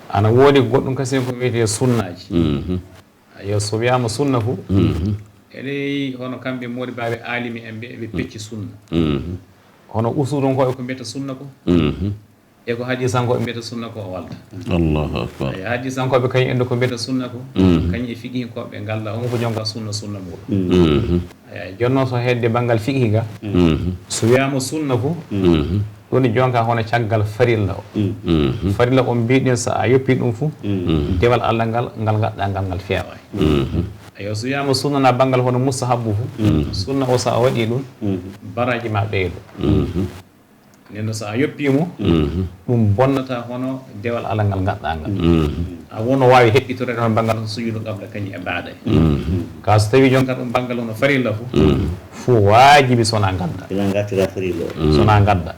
ana woodi goɗɗum kasi ko wiyete sunnaji. Ayo so wiyama sunna fu eɗey hono kamɓe moodi baɓe alimi en ɓe ɓe pecci sunna. Hono usuɗum ko e ko mbiyata sunna ko e ko hadisankoɓe mbiyata sunna ko o walta. Allahu akbar. Ay hadisankoɓe kañum ende ko mbiyata sunna ko kañum e fiqihinkoɓe ngalla on ko jonka sunna sunna muɗum. Ay jonno so hedde banngal fiqihi ga so wiyama sunna fu ɗum jonka hono caggal farilla o. Farilla on mbiɗen so a yoppi ɗum fu dewal allah ngal ngal gaɗɗa ngal ngal feewaani. Ayo so wiyama sunna na banngal hono mustahabbu fu sunna o so a waɗi ɗum baraji ma ɓeydo. Nden so a yoppimo ɗum bonnata hono dewal allah ngal gaɗɗa ngal. A wono wawi heɓɓitore ɗon banngal sujudu qabla kañum e baɗa. Ka so tawi jonka ɗum banngal hono farilla fu fu waajibi sona gadda. Ina gattira farilla o. Sona gadda.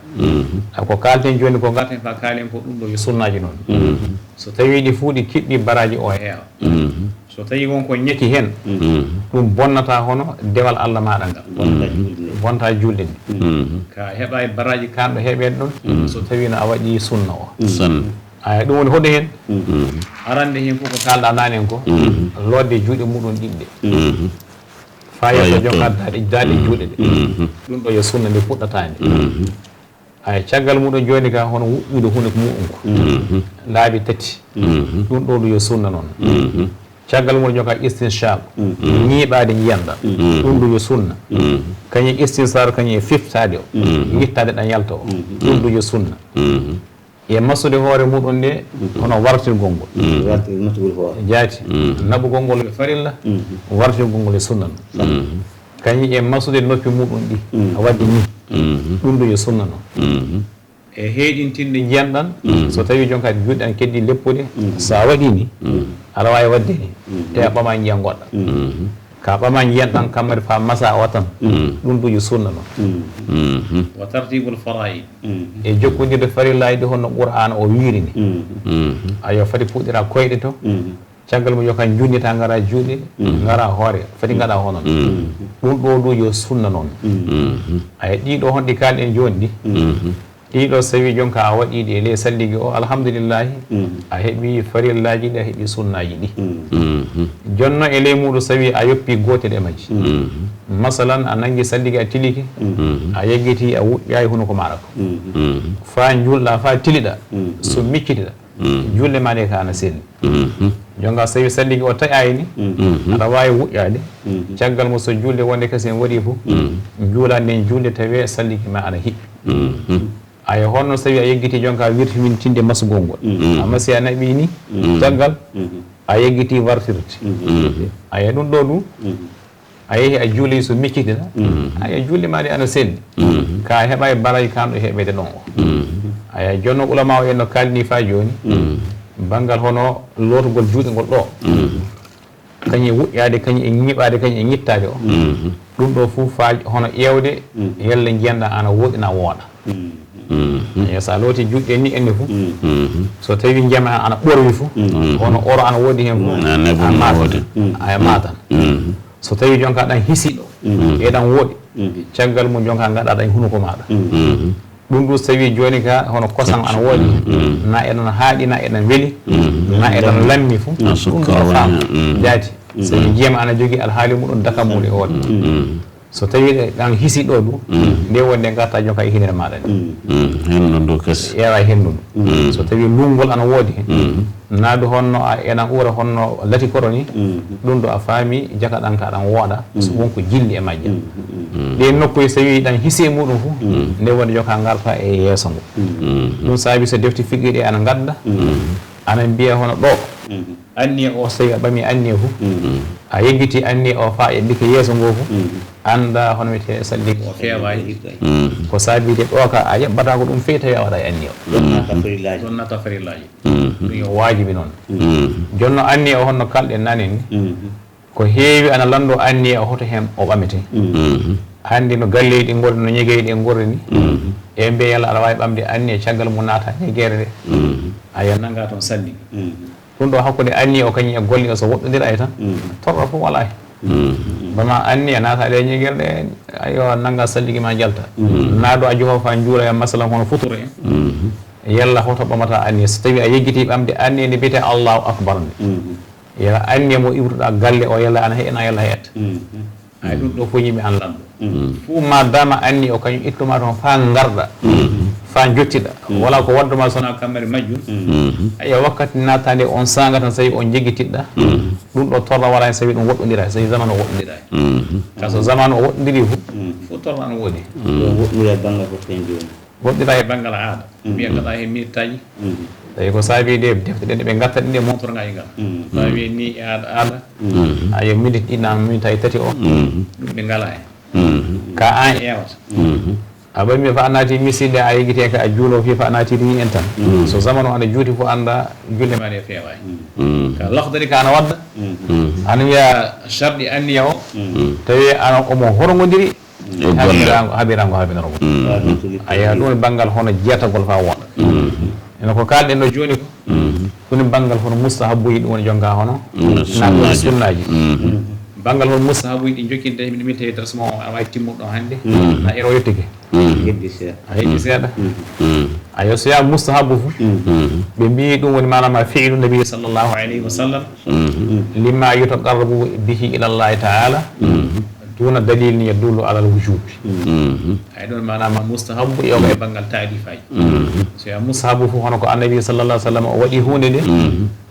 Ako kalten joni ko gatten fa kalen ko ɗum ɗo yo sunnaji noon. So tawi ɗi fuu ɗi kiɗɗi baraji o heewa. So tawi won ko ñaki hen ɗum bonnata hono dewal allah maɗa ngal. Bonta julde nde ka heɓa e baraji kanɗo heɓen ɗon so tawino a waɗi sunna o. Aya ɗum woni hoɗo hen. Arande hen fof ko kalɗa nanen ko lodde juuɗe muɗum ɗiɗɗe. Fa yeeso jom addaɗe daɗe juuɗe ɗe. Ɗum ɗo yo sunna nde fuɗɗata nde. Ay caggal muɗum joni ka hono wuƴƴude hunde ko muɗum ko laabi tati. Ɗum ɗo ɗum yo sunna noon. Caggal muɗum joka istinshaq ñiiɓaade njiyanɗa. Ɗum ɗum yo sunna. Kañum istinsar kañum e fiftade o yittade ɗan yalta o. Ɗum ɗum yo sunna. E masude hoore muɗum nde hono wartirgol ngol. Jaati naɓugol ngol e farilla. Wartirgol ngol e sunna noon. Kañum e masude noppi muɗum ɗi a waddi ni. Ɗum ɗo yo sunna noon. E heyɗintinde njiyan ɗan so tawi jonka juuɗe an keddi leppude sa waɗi ni aɗa wawi wadde ni te a ɓama njiyan goɗɗa. Ka ɓama njiyan ɗan kammari fa masa o tan. Ɗum ɗo yo sunna non. وترتيب الفرائض E jokkondirde farillaaji ɗi honno Qur'aana o wiirini. Ayo fati puɗɗira koyɗe to. Caggal mum yo kan junnita ngara juuɗe, ngara hoore, fati ngaɗa hono non. Ɗum ɗo ɗo yo sunna non. Ayo ɗiɗo honɗi kalɗen jooni ɗi. Ɗiɗo sawi jonka a waɗiɗi e ley salligi o, alhamdulillahi, a heɓi farillaaji ɗi, a heɓi sunnaaji ɗi. Jonno e ley muɗum sawi a yoppi gootel e majji. Masalan, a nangi salligi a tilike, a yeggiti a wuƴƴayi hunuko maɗa ko. Fa njulɗa, fa tiliɗa, so miccitiɗa. Julde ma nde ka ana selli. Jonka sawi salligi o taƴayi ni, aɗa wawi wuƴƴade. Caggal mo so julde wonde kasi en waɗi fof, juula nden julde tawi salligi ma ana hiɓɓi. Aya honno sawi a yeggiti jonka wirti min tinde masugol ngol. Amma si a naɓi ni, caggal, a yeggiti wartirti. Aya ɗum ɗo ɗum, a yehi a juuli so miccitiɗa, aya julde ma nde ana selli. Ka heɓa e baray kan ɗo heɓede ɗon o. Aya jonno ulama o en no kalni fa joni, banngal hono lootugol juuɗe ngol ɗo. Kañum e wuƴƴaade, kañum e ñiiɓaade, kañum e ñittaade o. Ɗum ɗo fof fa hono ƴeewde yalla njiyanɗa ana wooɗi na wooɗa. Eyi, so a looti juuɗe ni enne fof, so tawi njama ana ɓorwi fof, hono oro ana woodi heen fof, a matan. A matan. So tawi jonka ɗan hisiɗo, eɗan woɗi, caggal mum jonka ngaɗa ɗan hunuko maɗa. Ɗum ɗum so tawi joni ka hono kosan ana woɗi, na eɗan haaɗi, na eɗan weli, na eɗan lammi fof, ɗum ɗo faama jaati. Sabi jiyam ana jogi alhaali muɗum dakamuɗe hoore. So tawi ɗan hisi ɗo ɗum, nde wonde garta jonka e hinere maɗa nde. Hendu ndu kasi. Ƴeewa hendu ndu. So tawi lungol ana woodi hen, naadu honno a ena uura honno lati koro ni, ɗum ɗo a faami jaka ɗan ka ɗan wooɗa, so won ko jilli e majja. Ɗe nokkuye so tawi ɗan hisi e muɗum fof, nde wonde joka ngarta e yeeso ngo. Ɗum saabi so defte fiqi ɗe ana ngadda, ana mbiya hono ɗo. Anniya o so tawi a ɓami anniya fof, a yeggiti anniya o fa e dike yeeso ngo fof, anda hono wiyete salli o feewaani. Ko saabi de ɗo ka a yeɓɓata ko ɗum fewi tawi a waɗa e anniya o. Ɗon nata farillaaji. Ɗum yo waajibi noon. Jonno anniya o honno kalɗen nane ni, ko heewi ana lanndo anniya o hoto heen o ɓamete. Hannde no galleeji ɗi ngorri, no ñegeeji ɗi ngorri ni, e mbiya yalla aɗa waawi ɓamde anniya caggal mum naata ñegeere nde. Aya nannga toon salli. Ɗum ɗo hakkunde anniya o kañum e golle o so woɗɗondira e tan, torra fof walaa heen. Bama anniya naata ɗe ñegeere ɗe, ayo nannga salligi ma jalta. Naado a joho fa njuula e masalan hono futuro en. Yalla hoto ɓamata anniya so tawi a yeggiti ɓamde anniya nde mbiyete Allahu akbar nde. Yalla anniya mo iwruɗa galle o yalla ana heƴana yalla heƴat. Ay ɗum ɗo fof yimɓe an lanndo. Fof ma dama anniya o kañum ittuma toon fa ngarɗa. Fa jottiɗa. Wala ko wadduma sona kammari majjum. Aya wakkati nattande on sanga tan sawi on jeggitiɗɗa. Ɗum ɗo torra wala hen sawi ɗum woɗɗondira, sawi zamanu o woɗɗondira. Ka so zamanu o woɗɗondiri fof, fof torra ana woodi. Ɗo woɗɗondira e banngal fof pen jooni. Woɗɗira e banngal aada. Mbiya ngaɗa heen minitaji. Tawi ko saabi de defte ɗe ɓe ngatta ɗin ɗe montorgaji ngal. Tawi ni e aada aada. Ayo minit ɗi nan minitaji tati o. Ɗum ɓe ngala hen. Ka an ƴeewata. A ɓami fa a naati miside a yeggite ka a juulo fi fa a naati ni en tan. So zamanu ana juuti fof anda julle ma ɗe feewaani. Ka lahdari ka ana wadda. Ana wiya sharɗi anniya o. Tawi ana omo horgodiri. Haɓirango haɓirango haɓinorgo. Aya ɗum banngal hono jeetagol fa wooɗa. Ene ko kalɗen ɗo jooni ko. Ɗum banngal hono mustahabbuji ɗum woni jonka hono. Naɗɗo sunnaji. Banngal hono mustahabbuji ɗi jokkinte min tawi darsu mo aɗa wawi timmuɗo hannde. Na ero yettike. A heɓi seeɗa. Ayo so ya mustahabu fu. Ɓe mbi ɗum woni manama fi'lu nabi sallallahu alayhi wa sallam. Lima yutaqarrabu bihi ila Allahi ta'ala. Duna dalil yadullu ala al-wujubi. Ay ɗon manama mustahabu yoga e banngal taadifaji. So ya mustahabu fu hono ko annabi sallallahu alayhi wa sallam o waɗi hunde nde.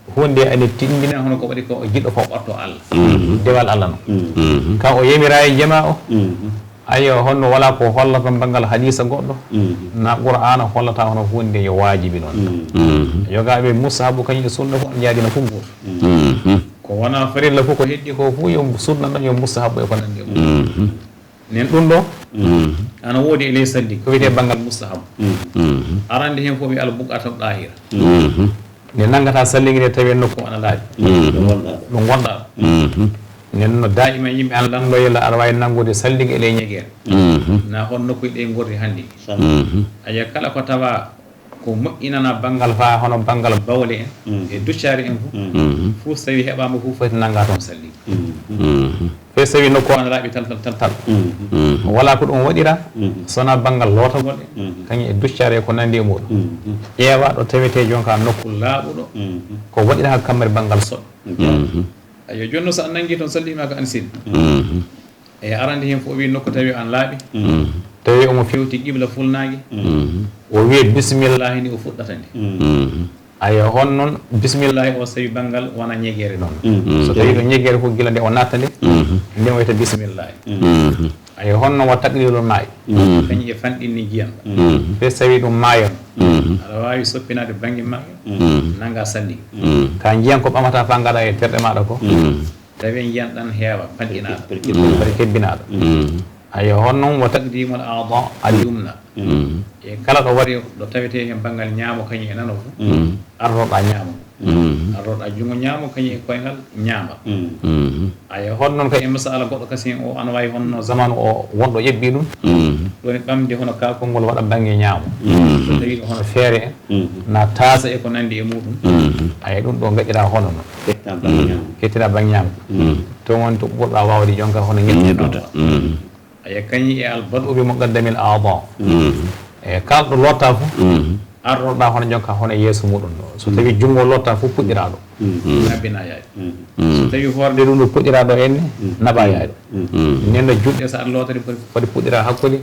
Hunde ene tinndina hono ko waɗi ko o jiɗɗo ko ɓatto Allah. Dewal Allah noon. Ka o yamira e jama o. Ayo honno wala ko hollata banngal hadisa goɗɗo. Na qur'ana hollata hono hunde yo waajibi noon. Yogaaɓe mustahabu kañum e sunna fof ana yaadina fof gooto. Ko wona farilla fof ko heddi ko fof yo sunna noon yo mustahabu e ko nanndi e mum. Nen ɗum ɗo ana woodi e ley salli ko wiyetee banngal mustahabu. Arande heen fof wi al buqatul dahira. Nde nanngata salligi nde tawi nokku ana laaɓi. Ɗum wonɗa. Nden no daa'iman yimɓe ana lanndoo yalla aɗa waawi nanngude sallige e ley ñegeere. Mhm. Na hon nokkuuji ɗe ngorri hannde. Mhm. Aya kala ko tawa ko moƴƴinana banngal faa hono banngal bawle en, e duccaari en fof, fof so tawi heɓaama fof foti nannga toon sallige. Mhm. Fay so tawi nokku o ana laaɓi tal, tal, tal, tal. Mhm. Walaa ko ɗum waɗira, so wonaa banngal lootagol en, kañum e duccaari e ko nanndi e muɗum. Mhm. Ƴeewa ɗo tawetee jonka nokku laaɓuɗo, ko waɗira haa kammari banngal soɓe. Mhm. Ayo, jooni noon so a nanngi toon sallige maa ko an sel. Mhm. E arande heen fof o wii nokku tawi an laaɓi. Mhm. Tawi omo fewti qibla fulnaange. Mhm. O wii bismillahi ni o fuɗɗata nde. Mhm. Ayo, hon noon bismillahi o so tawi banngal wona ñegeere noon. Mhm. So tawi ɗo ñegeere fof gila nde o natta nde, nde o wiyata bismillahi. Mhm. Ayo, hon noon wa taqlilul maa'i. Mhm. Kañum e fanɗinni njiyan. Mhm. Fay so tawi ɗum maayo. Mhm. Aɗa waawi soppinaade bannge maayo. Mhm. Nannga sallige. Mhm. Ka njiyan ko ɓamata faa ngaɗa e terɗe maaɗa ko. Mhm. Tawi njiyan ɗan heewa, fanɗinaaɗo. Mbaɗi kebbinaaɗo. Mm. Ayo, hon noon wa taqdimul aada al yumna. Mm. E kala ɗo wari, ɗo tawetee heen banngal ñaamo kañum e nano fof, mm, arroɗa ñaamo. Mm. Arroɗa junngo ñaamo kañum e koyngal ñaama. Mm. Mm. Ayo, hon noon kay e masala goɗɗo kasin o ana waawi honno zamanu o wonɗo ƴeɓɓi ɗum. Mm. Ɗoni ɓamde hono kaakol ngol waɗa bannge ñaamo. Mm. So tawi ko hono feere en, na taasa e ko nanndi e muɗum. Mm. Ayo, ɗum ɗo ngaɗira hono noon. Kettira bannge ñaamo. Kettira bannge ñaamo. Mm. To woni to ɓurɗa waawde jonka hono ñettude. Mm. Ayo, kañum e al bad'u bi muqaddamil aada. Mm. E kala ɗo lotta fof, mm, arroɗa hono jonka hono yeeso muɗum ɗo. So tawi junngo lotta fof puɗɗira ɗo. Mm. Naɓina yaade. Mm. So tawi hoore nde ɗum ɗo puɗɗira ɗo enne, naɓa yaade. Mm. Nden no juɗɗe so aɗa loota ɗe foti, foti puɗɗira hakkunde,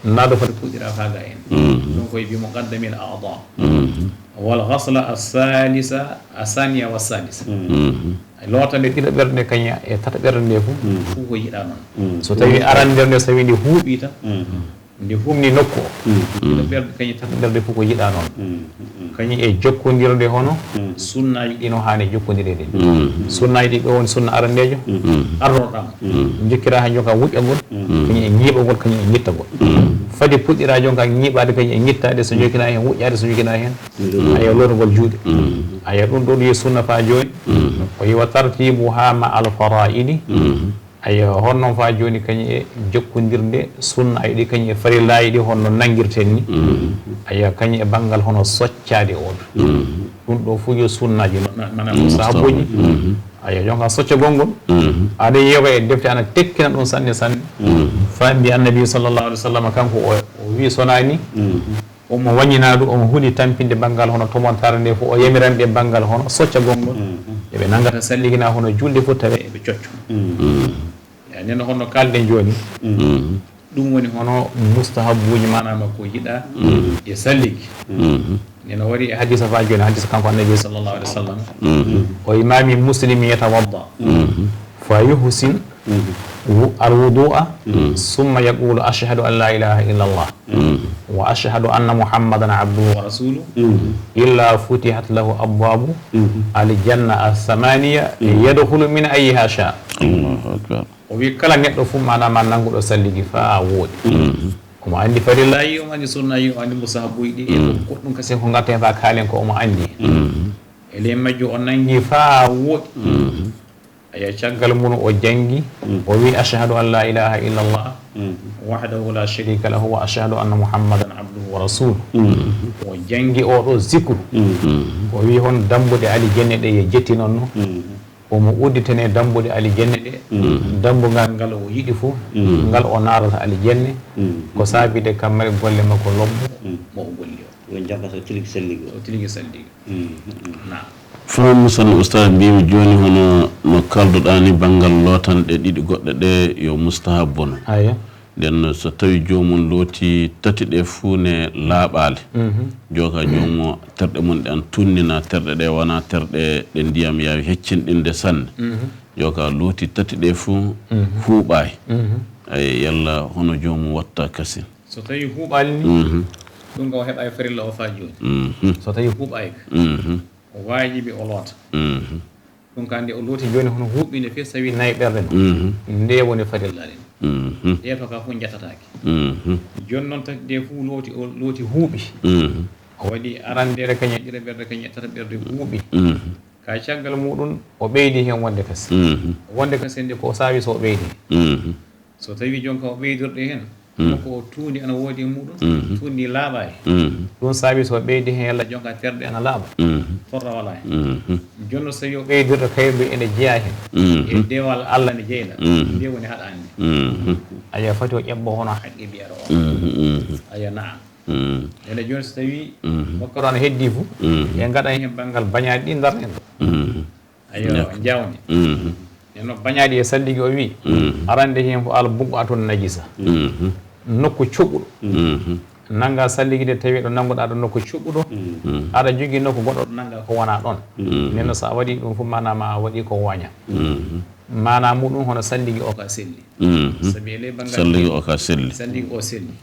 na ɗo foti puɗɗira faa ga en. Mm. Ɗum koye bi muqaddamil aada. Mm. Wal ghasla as-salisa, as-saniya was-salisa. Mm. Loota nde ɗiɗaɓerde kañum e tataɓerde nde fof, fof ko yiɗa noon. Mm. So tawi arande nde, so tawi nde huuɓi tan, nde humni nokku o, ɗiɗaɓerde kañum e tataɓerde fof ko yiɗa noon. Mm. Kañum e jokkondirde hono sunnaaji ɗi no haani jokkondirde ɗin. Mm. Sunnaaji ɗi ɗo woni sunna arandeejo, arroɗa mo. Jokkira haa jonka wuƴƴagol, kañum e ñiiɓagol, kañum e ñittagol. Mm. Fadi puɗɗira jonka ñiiɓaade kañum e ñittaade, so jokkina heen wuƴƴaade, so jokkina heen. Mm. Ayo, lootugol juuɗe. Mm. Ayo, ɗum ɗo ɗum sunna faa jooni. Mm. O yi wa tartibuha ma al fara'idi. Mm. Ayo, hon noon faa jooni kañum e jokkondirde sunna, ayo, ɗi kañum e farillaaji ɗi honno nanngirten ni. Mm. Ayo, kañum e banngal hono soccaade on. Mm. Ɗum ɗo fof yo sunnaaji, ma-, maanaam ko mustahabuuji. Mm. Ayo, jonka soccagol ngol. Mm. Aɗa yeewa e defte ana tekkina ɗum sanne sanne. Mm. Faa mbi Annabi sallallahu alaihi wasallam kanko o, o wi sonani. Mm. Omo wañinaa ɗum, omo huli tampinde banngal hono tomontaare nde fof, o yamiran ɓe banngal hono soccagol ngol. Mm. Eɓe nanngata salligina hono julde fof tawi eɓe cocco. Mm. Ya, nden hono kalɗen jooni. Mm. Ɗum woni hono mustahabuuji, maanaam ko yiɗa e salligi. Mm. Nden o wari e hadisa faa jooni, hadisa kanko Annabi sallallahu alaihi wasallam. Mm. O imaami Muslim yatawadda. Mm. Fa yuhsin wu-, al wudu'a, summa yaqulu ashhadu an la ilaha illa Allah, wa ashhadu anna Muhammadan abduhu wa rasuluh, illa futihat lahu abwabu al janna al thamaniya, yadkhulu min ayyiha sha. Allahu akbar. O wi kala neɗɗo fof, maanaam, ma nannguɗo salligi faa wooɗi. Omo anndi farillaaji, omo anndi sunnaaji, omo anndi mustahabuuji ɗi, e ko goɗɗum kasi ko ngatten faa kaalen ko omo anndi. E ley majjo o nanngi faa wooɗi. Aya, caggal mum o janngi, o wi, "Ashhadu an la ilaha illallah, wahdahu la sharika lahu, wa ashhadu anna Muhammadan abduhu wa rasuluh." O janngi oɗo zikru. O wi, "Hon dambuɗe alijenne ɗe ye jetti noon no?" Omo udditane dambuɗe alijenne ɗe. Dambugal ngal o yiɗi fof, ngal o naarata alijenne, ko saabide kammari golle makko lobbo mo o golli o. Yo jagga so tilgi selligi o. O tilgi selligi. Mm, mm. Naam. Faam Musan, Ustaaz, mbiimi jooni hono no kaalduɗaa ni banngal lootanɗe ɗiɗi goɗɗe ɗe yo mustahab bono. Aya. Nden so tawi joomum looti tati ɗe fuu ne laaɓaali. Mhm. Jooka joomum o terɗe mum ɗe an tunnina terɗe ɗe wona terɗe ɗe ndiyam yaawi heccinɗinde sanne. Mhm. Jooka looti tati ɗe fuu huuɓaay. Mhm. Ay, yalla hono joomum watta kasin. So tawi huuɓaali ni, mhm, ɗum kam o heɓaay farilla o faa jooni. Mhm. So tawi huuɓaay ka, mhm, o waajibi o loota. Mhm. Ɗum ka nde o looti jooni hono huuɓinde fii so tawi nayi ɓerɗe no. Mhm. Nde woni farilla ɗen. Mhm. Ɗe to ka fof njattataake. Mhm. Jooni noon tati ɗe fof looti, o looti huuɓi. Mhm. O waɗi arandere kañum e ɗiɗaɓerde kañum e tataɓerde huuɓi. Mhm. Ka caggal muɗum, o ɓeydi heen wonde kasi. Wonde kasi nde ko saabi so o ɓeydi. So tawi jonka o ɓeydirɗe heen, ko o tuundi ana woodi e muɗum, tuundi laaɓaani. Ɗum saabi so ɓeydi heen yalla jonka terɗe ana laaɓa. Torra wala heen. Jonno so tawi o ɓeydirɗo kayru ene jeyaa heen. E dewal Allah ne jeyna. Nde woni haɗaani. Aya fati o ƴeɓɓo hono haqqe mbiyata o. Aya naam. Ene jooni so tawi wakkati ana heddi fu, e ngaɗa heen banngal bañaaɗi ɗi darnen ɗo. Ayo, jawni. Eno bañaaɗi e salligi o wi, arande heen ko al buqatun najisa. Nokku coɓuɗo. Nanga salligi de tawi ɗo nanguɗa ɗo nokku coɓuɗo. Aɗa jogi nokku goɗɗo ɗo nanga ko wona ɗon. Neno so a waɗi ɗum fu mana ma a waɗi ko waña. Mana muɗum hono salligi o ka selli. Sabi ele banngal salligi o ka selli. Salligi o selli.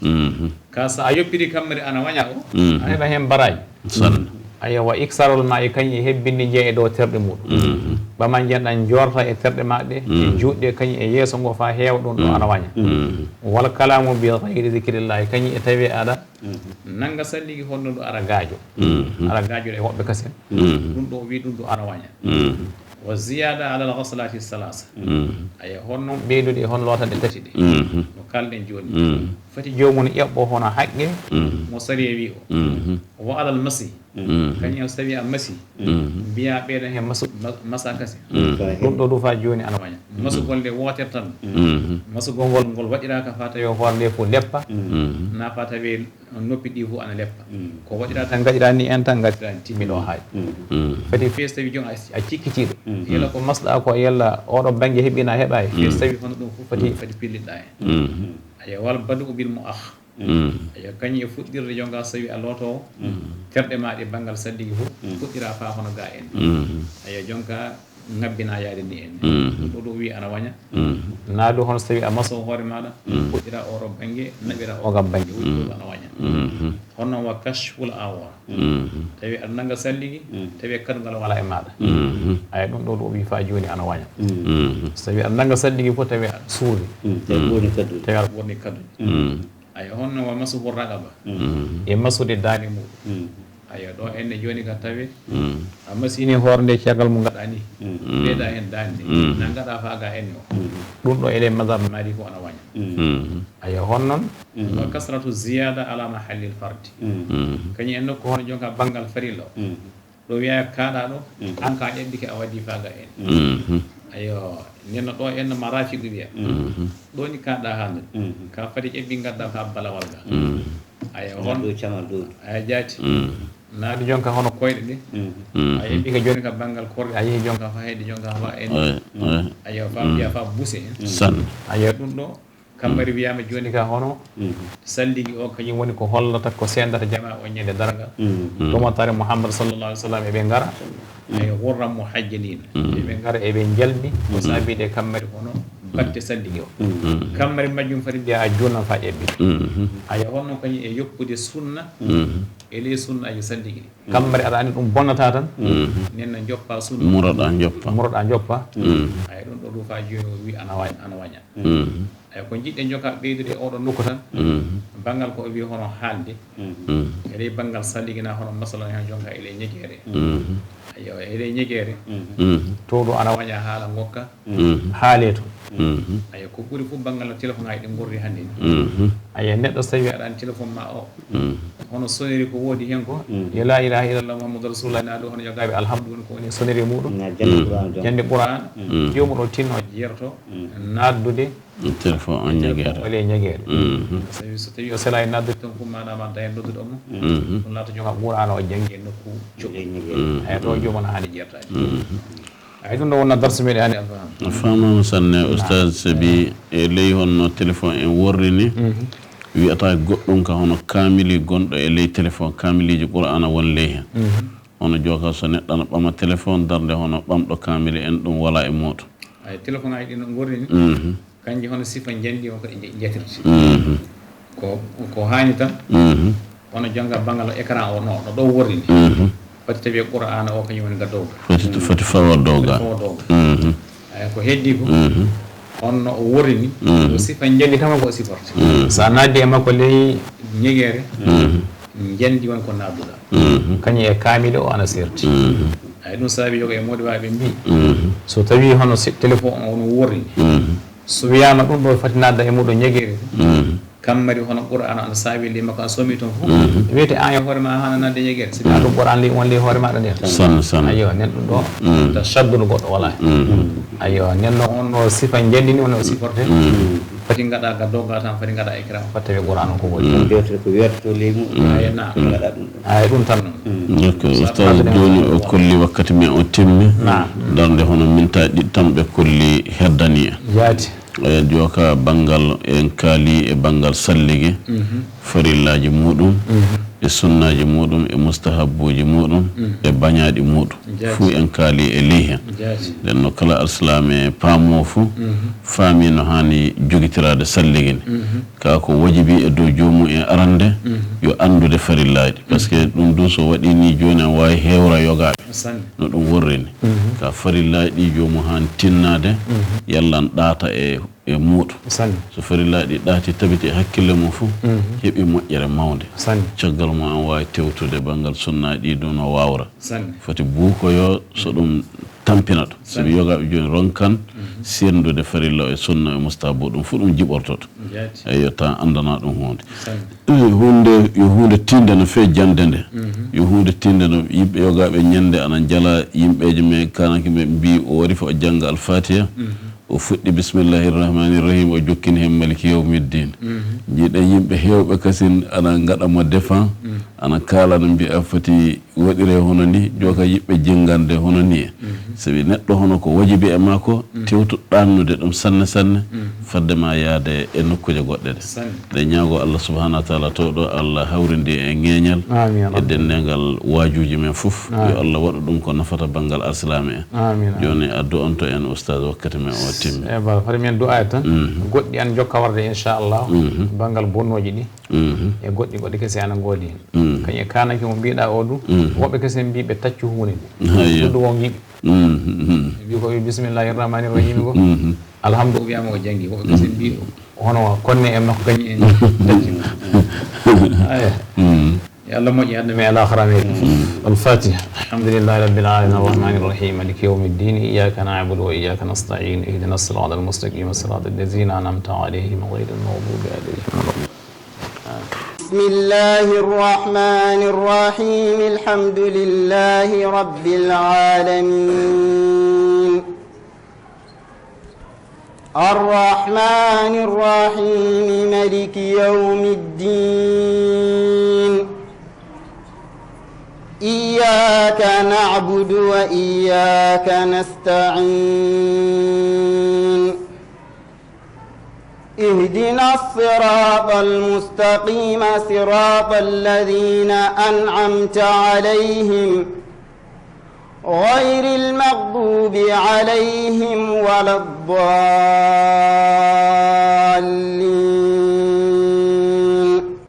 Ka so a yoppiri kammari ana waña o, a heɓa heen baraji. Sanna. Ayo wa iksarol ma e kañum e hebbinde nje e dow terɗe muɗum. Ɓama njeɗan jorta e terɗe maɗa ɗe, e juuɗe kañum e yeeso ngo fa heewa ɗum ɗo ana waña. Wal kalamu bi gayri zikrillahi kañum e tawi aɗa. Nanga salligi honno ɗo ara gaajo. Ara gaajo e woɓɓe kasen. Ɗum ɗo wi ɗum ɗo ana waña. Wa ziyada ala al ghaslati salasa. Ayo honno ɓeydude hon lootande tati ɗe. No kalɗen jooni. Fati joomum ƴeɓɓo hono haqqe mo sariya wi o. Wa alal masi. Kañum so tawi a masi. Mbiya ɓeyɗo heen masu, ma-, masa kasi. Ɗum ɗo du fa jooni ana waña. Masugol nde wootere tan. Masugol ngol, ngol waɗiraaka fa tawi hoore nde fof leppa. Na fa tawi noppi ɗi fof ana leppa. Ko waɗira tan ngaɗira ni en tan ngaɗira ni timmi ɗo haaji. Fati fees tawi joom a, a cikkitiiɗo. Yalla ko masɗa ko yalla oɗo bannge heɓina heɓaay. Fees tawi hono ɗum fof fati, fati pillitɗa heen. Ayo wal badu bil mu ah. Ayo kañum e fuɗɗirde jonga so tawi a lootowo. Terɗe ma ɗe banngal salligi fof fuɗɗira fa hono ga en. Ayo jonka ngabbina yaade ni en. Ɗo ɗo wi ana waña. Na du hono so tawi a maso hoore maɗa. Fuɗɗira oro bannge, naɓira o gam bannge. Wuɗɗo ana waña. Hono wa kashful awra. Tawi aɗa nanga salligi, tawi kadungal wala e maɗa. Ayo ɗum ɗo ɗo wi fa jooni ana waña. So tawi aɗa nanga salligi fof tawi aɗa suuri. Tawi aɗa ɓorni kaddu. Ayo honno wa masuhu raqaba. E masude daande muɗum. Ayo ɗo enne jooni ka tawi. A masini hoore nde caggal mo ngaɗa ni. Ɓeyda heen daande. Na ngaɗa fa ga enne o. Ɗum ɗo eɗen mazhab Malik o ana waña. Ayo honnon. Wa kasratu ziyada ala mahallil fardi. Kañum en nokku hono jonka banngal farilla o. Ɗo wiya kaɗa ɗo, an ka ƴeɓɓike a waɗi faga en. Ayo, nenno ɗo en marafiqu wiya. Ɗo ni kaɗa hande. Ka fadi ƴeɓɓi gadda fa balawal ga. Ayo, hon ɗo camal ɗo. Ayo, jaati. Naadi jonka hono koyɗe ɗe. Ayo, ɓika joni ka banngal korɗe, a yehi jonka fa heyde jonka fa en. Ayo, fa mbiya fa buse en. San. Ayo, ɗum ɗo. Kammari wiyama joni ka hono salligi o kañum woni ko hollata ko sendata jama o ñande dargal. Ɗumatare Muhammad sallallahu alaihi wasallam eɓe ngara. Ayo, wurran muhajjalina. Eɓe ngara eɓe jalbi ko sabide kammari hono batte salligi o. Kammari majjum fadi mbiya a junan fa ƴeɓɓi. Ayo, honno kañum e yoppude sunna. E ley sunna ayo salligi. Kammari aɗa andi ɗum bonnata tan. Nenna joppa sunna. Muroɗa joppa. Muroɗa joppa. Ayo, ɗum ɗo ɗo fa joni o wi ana waña, ana waña. Ayo, ko jiɗɗen jonka ɓeydude e oɗo nokku tan. Banngal ko o wi hono haalde. Eɗe banngal salligina hono masalan heen jonka ele ñegeere. Ayo, ele ñegeere. To ɗo ana waña haala ngokka. Haale to. Ayo, ko ɓuri fof banngal no téléphone ngaji ɗi ngorri hannde ni. Ayo, neɗɗo so tawi aɗa andi téléphone ma o. Hono sonnerie ko woodi heen ko. Yo la ilaha illallah Muhammadu Rasulullah na ɗo hono yogaaɓe alhamdu woni ko woni sonnerie muɗum. Jannde Qur'an. Jannde Qur'an. Joomum o tinno jeerto. Naddude. Téléphone on ñegeere. Wala e ñegeere. Sabi so tawi o sela e naddude toon fof maanaam a daña nodduɗo mo. Ɗum laata joga Qur'ana o janngi e nokku coɓi. Ay to joomum haani jeertaade. Ay ɗum ɗo wonna darsu meɗen ani alfaham. A faamaama sanne, Oustaz, sabi e ley honno téléphone en worri ni, wiyata goɗɗum ka hono kaamili gonɗo e ley téléphone, kaamiliji Qur'ana won ley heen. Hono jooka so neɗɗo ana ɓama téléphone darde hono ɓamɗo kaamili en ɗum wala e muuɗum. Ay téléphone aji ɗi no ngorri ni. Kanji hono sifa njandi o ko ɗi nje-, njetirte. Ko, ko haani tan. Hono jonga banngal o écran o no, no ɗo worri ni. Foti tawi Qur'ana o kañum woni ga dow ga. Foti, foti fawa dow ga. Foti fawa dow ga. Ay ko heddi ko. Honno o worri ni. Ko sifa njandi tan ko o siforte. Sa naddi e makko ley ñegeere. Njandi woni ko nadduɗa. Kañum e kaamili o ana serti. Ay ɗum saabi yoga e moodi waaɓe mbi, so tawi hono si téléphone on wono worri, so wiyaama ɗum ɗo fati nadda e muɗo ñegere, kammari hono qur'aana ana saabi li makko a somi toon fof, wiyete an e hoore ma hana nadde ñegere, si a ɗum qur'aana li on li hoore maɗa nden. Sanne, sanne. Ayo, nen ɗum ɗo ta shaddunu goɗɗo wala. Ayo, nen no on no sifa njendi ni on no siforte. Fati ngaɗa ga dogga tan, fati ngaɗa écran, fati tawi qur'aana on ko woni. Mbiyete ko werto leymu. Ayo, na. Ngaɗa ɗum. Ay ɗum tan. D'accord, ustaz, jooni o kolli wakkati men o timmi. Darnde hono minta ɗiɗi tan ɓe kolli heddani en. Jaati. E jooka banngal en kaali e banngal sallige, farillaaji muɗum, e sunnaaji muɗum, e mustahabbuuji muɗum, e bañaaɗi muɗum. Fuu en kaali e ley heen. Nden no kala alsilaame paamoo fuu, faami no haani jogitiraade sallige ni. Ka ko wajibi e dow joomum en arande yo anndude farillaaji. Parce que ɗum du so waɗi ni jooni an waawi heewra yogaaɓe. No ɗum worri ni. Ka farillaaji ɗi joomum haani tinnaade, yalla an ɗaata e, e muuɗum. So farillaaji ɗi ɗaati tabiti e hakkille mum fuu, heɓi moƴƴere mawnde. Caggal mum an waawi tewtude banngal sunnaaji ɗi du no waawra. Foti buukoyo so ɗum tampina ɗum. Sabi yogaaɓe jooni ronkan senndude farilla e sunna e mustahabu, ɗum fof ɗum jiɓortoto. Eyyo, ta anndana ɗum huunde. Eh, huunde, yo huunde tiinde no fee jannde nde. Yo huunde tiinde no yimɓe yogaaɓe ñande ana njala yimɓeeje men kananke ɓe mbi o wari fof o jannga alfatiha. O fuɗɗi bismillahi rahmani rahim, o jokkini heen maliki yawmiddin. Njiiɗen yimɓe heewɓe kasin ana ngaɗa mo défend, ana kaala no mbiya foti waɗiree hono ni, jooka yiɓɓe jinngande hono ni e. Sabi neɗɗo hono ko wajibi e makko, tewtu ɗaannude ɗum sanne sanne, fadde ma yaade e nokkuuje goɗɗe ɗe. Ɗe ñaago Allah subhanahu wa taala to ɗo Allah hawrindi e ŋeeñal e denneengal waajuuji men fof. Yo Allah waɗu ɗum ko nafata banngal alsilaame en. Jooni a du'anto en, ustaz, wakkati men o timmi. E ba fari men du'aade tan. Goɗɗi an jokka warde, inchallah. Banngal bonnooji ɗi. E goɗɗi goɗɗi kese ana ngoodi heen. Kañum e kaananke mo mbiɗa o du, woɓɓe kese mbi ɓe taccu huunde nde. Ɗum ɗo won yiɗi. Mbi ko wi bismillahi rahmani rahim ko. Alhamdu o wiyama o janngi, woɓɓe kese mbi hono konne en makko kañum en tacci. Aya. Yo Allah moƴƴi aduna men e laakhara men. Al-Fatiha. Alhamdulillahi rabbil alamin, arrahmani rahim, maliki yawmi ddin, iyyaka na'budu wa iyyaka nasta'in, ihdina sirata al-mustaqim, sirata allazina an'amta alayhim, ghayril maghdubi alayhim. بسم الله الرحمن الرحيم. الحمد لله رب العالمين. الرحمن الرحيم. ملك يوم الدين. إياك نعبد وإياك نستعين. اهدنا الصراط المستقيم، صراط الذين أنعمت عليهم، غير المغضوب عليهم ولا الضالين.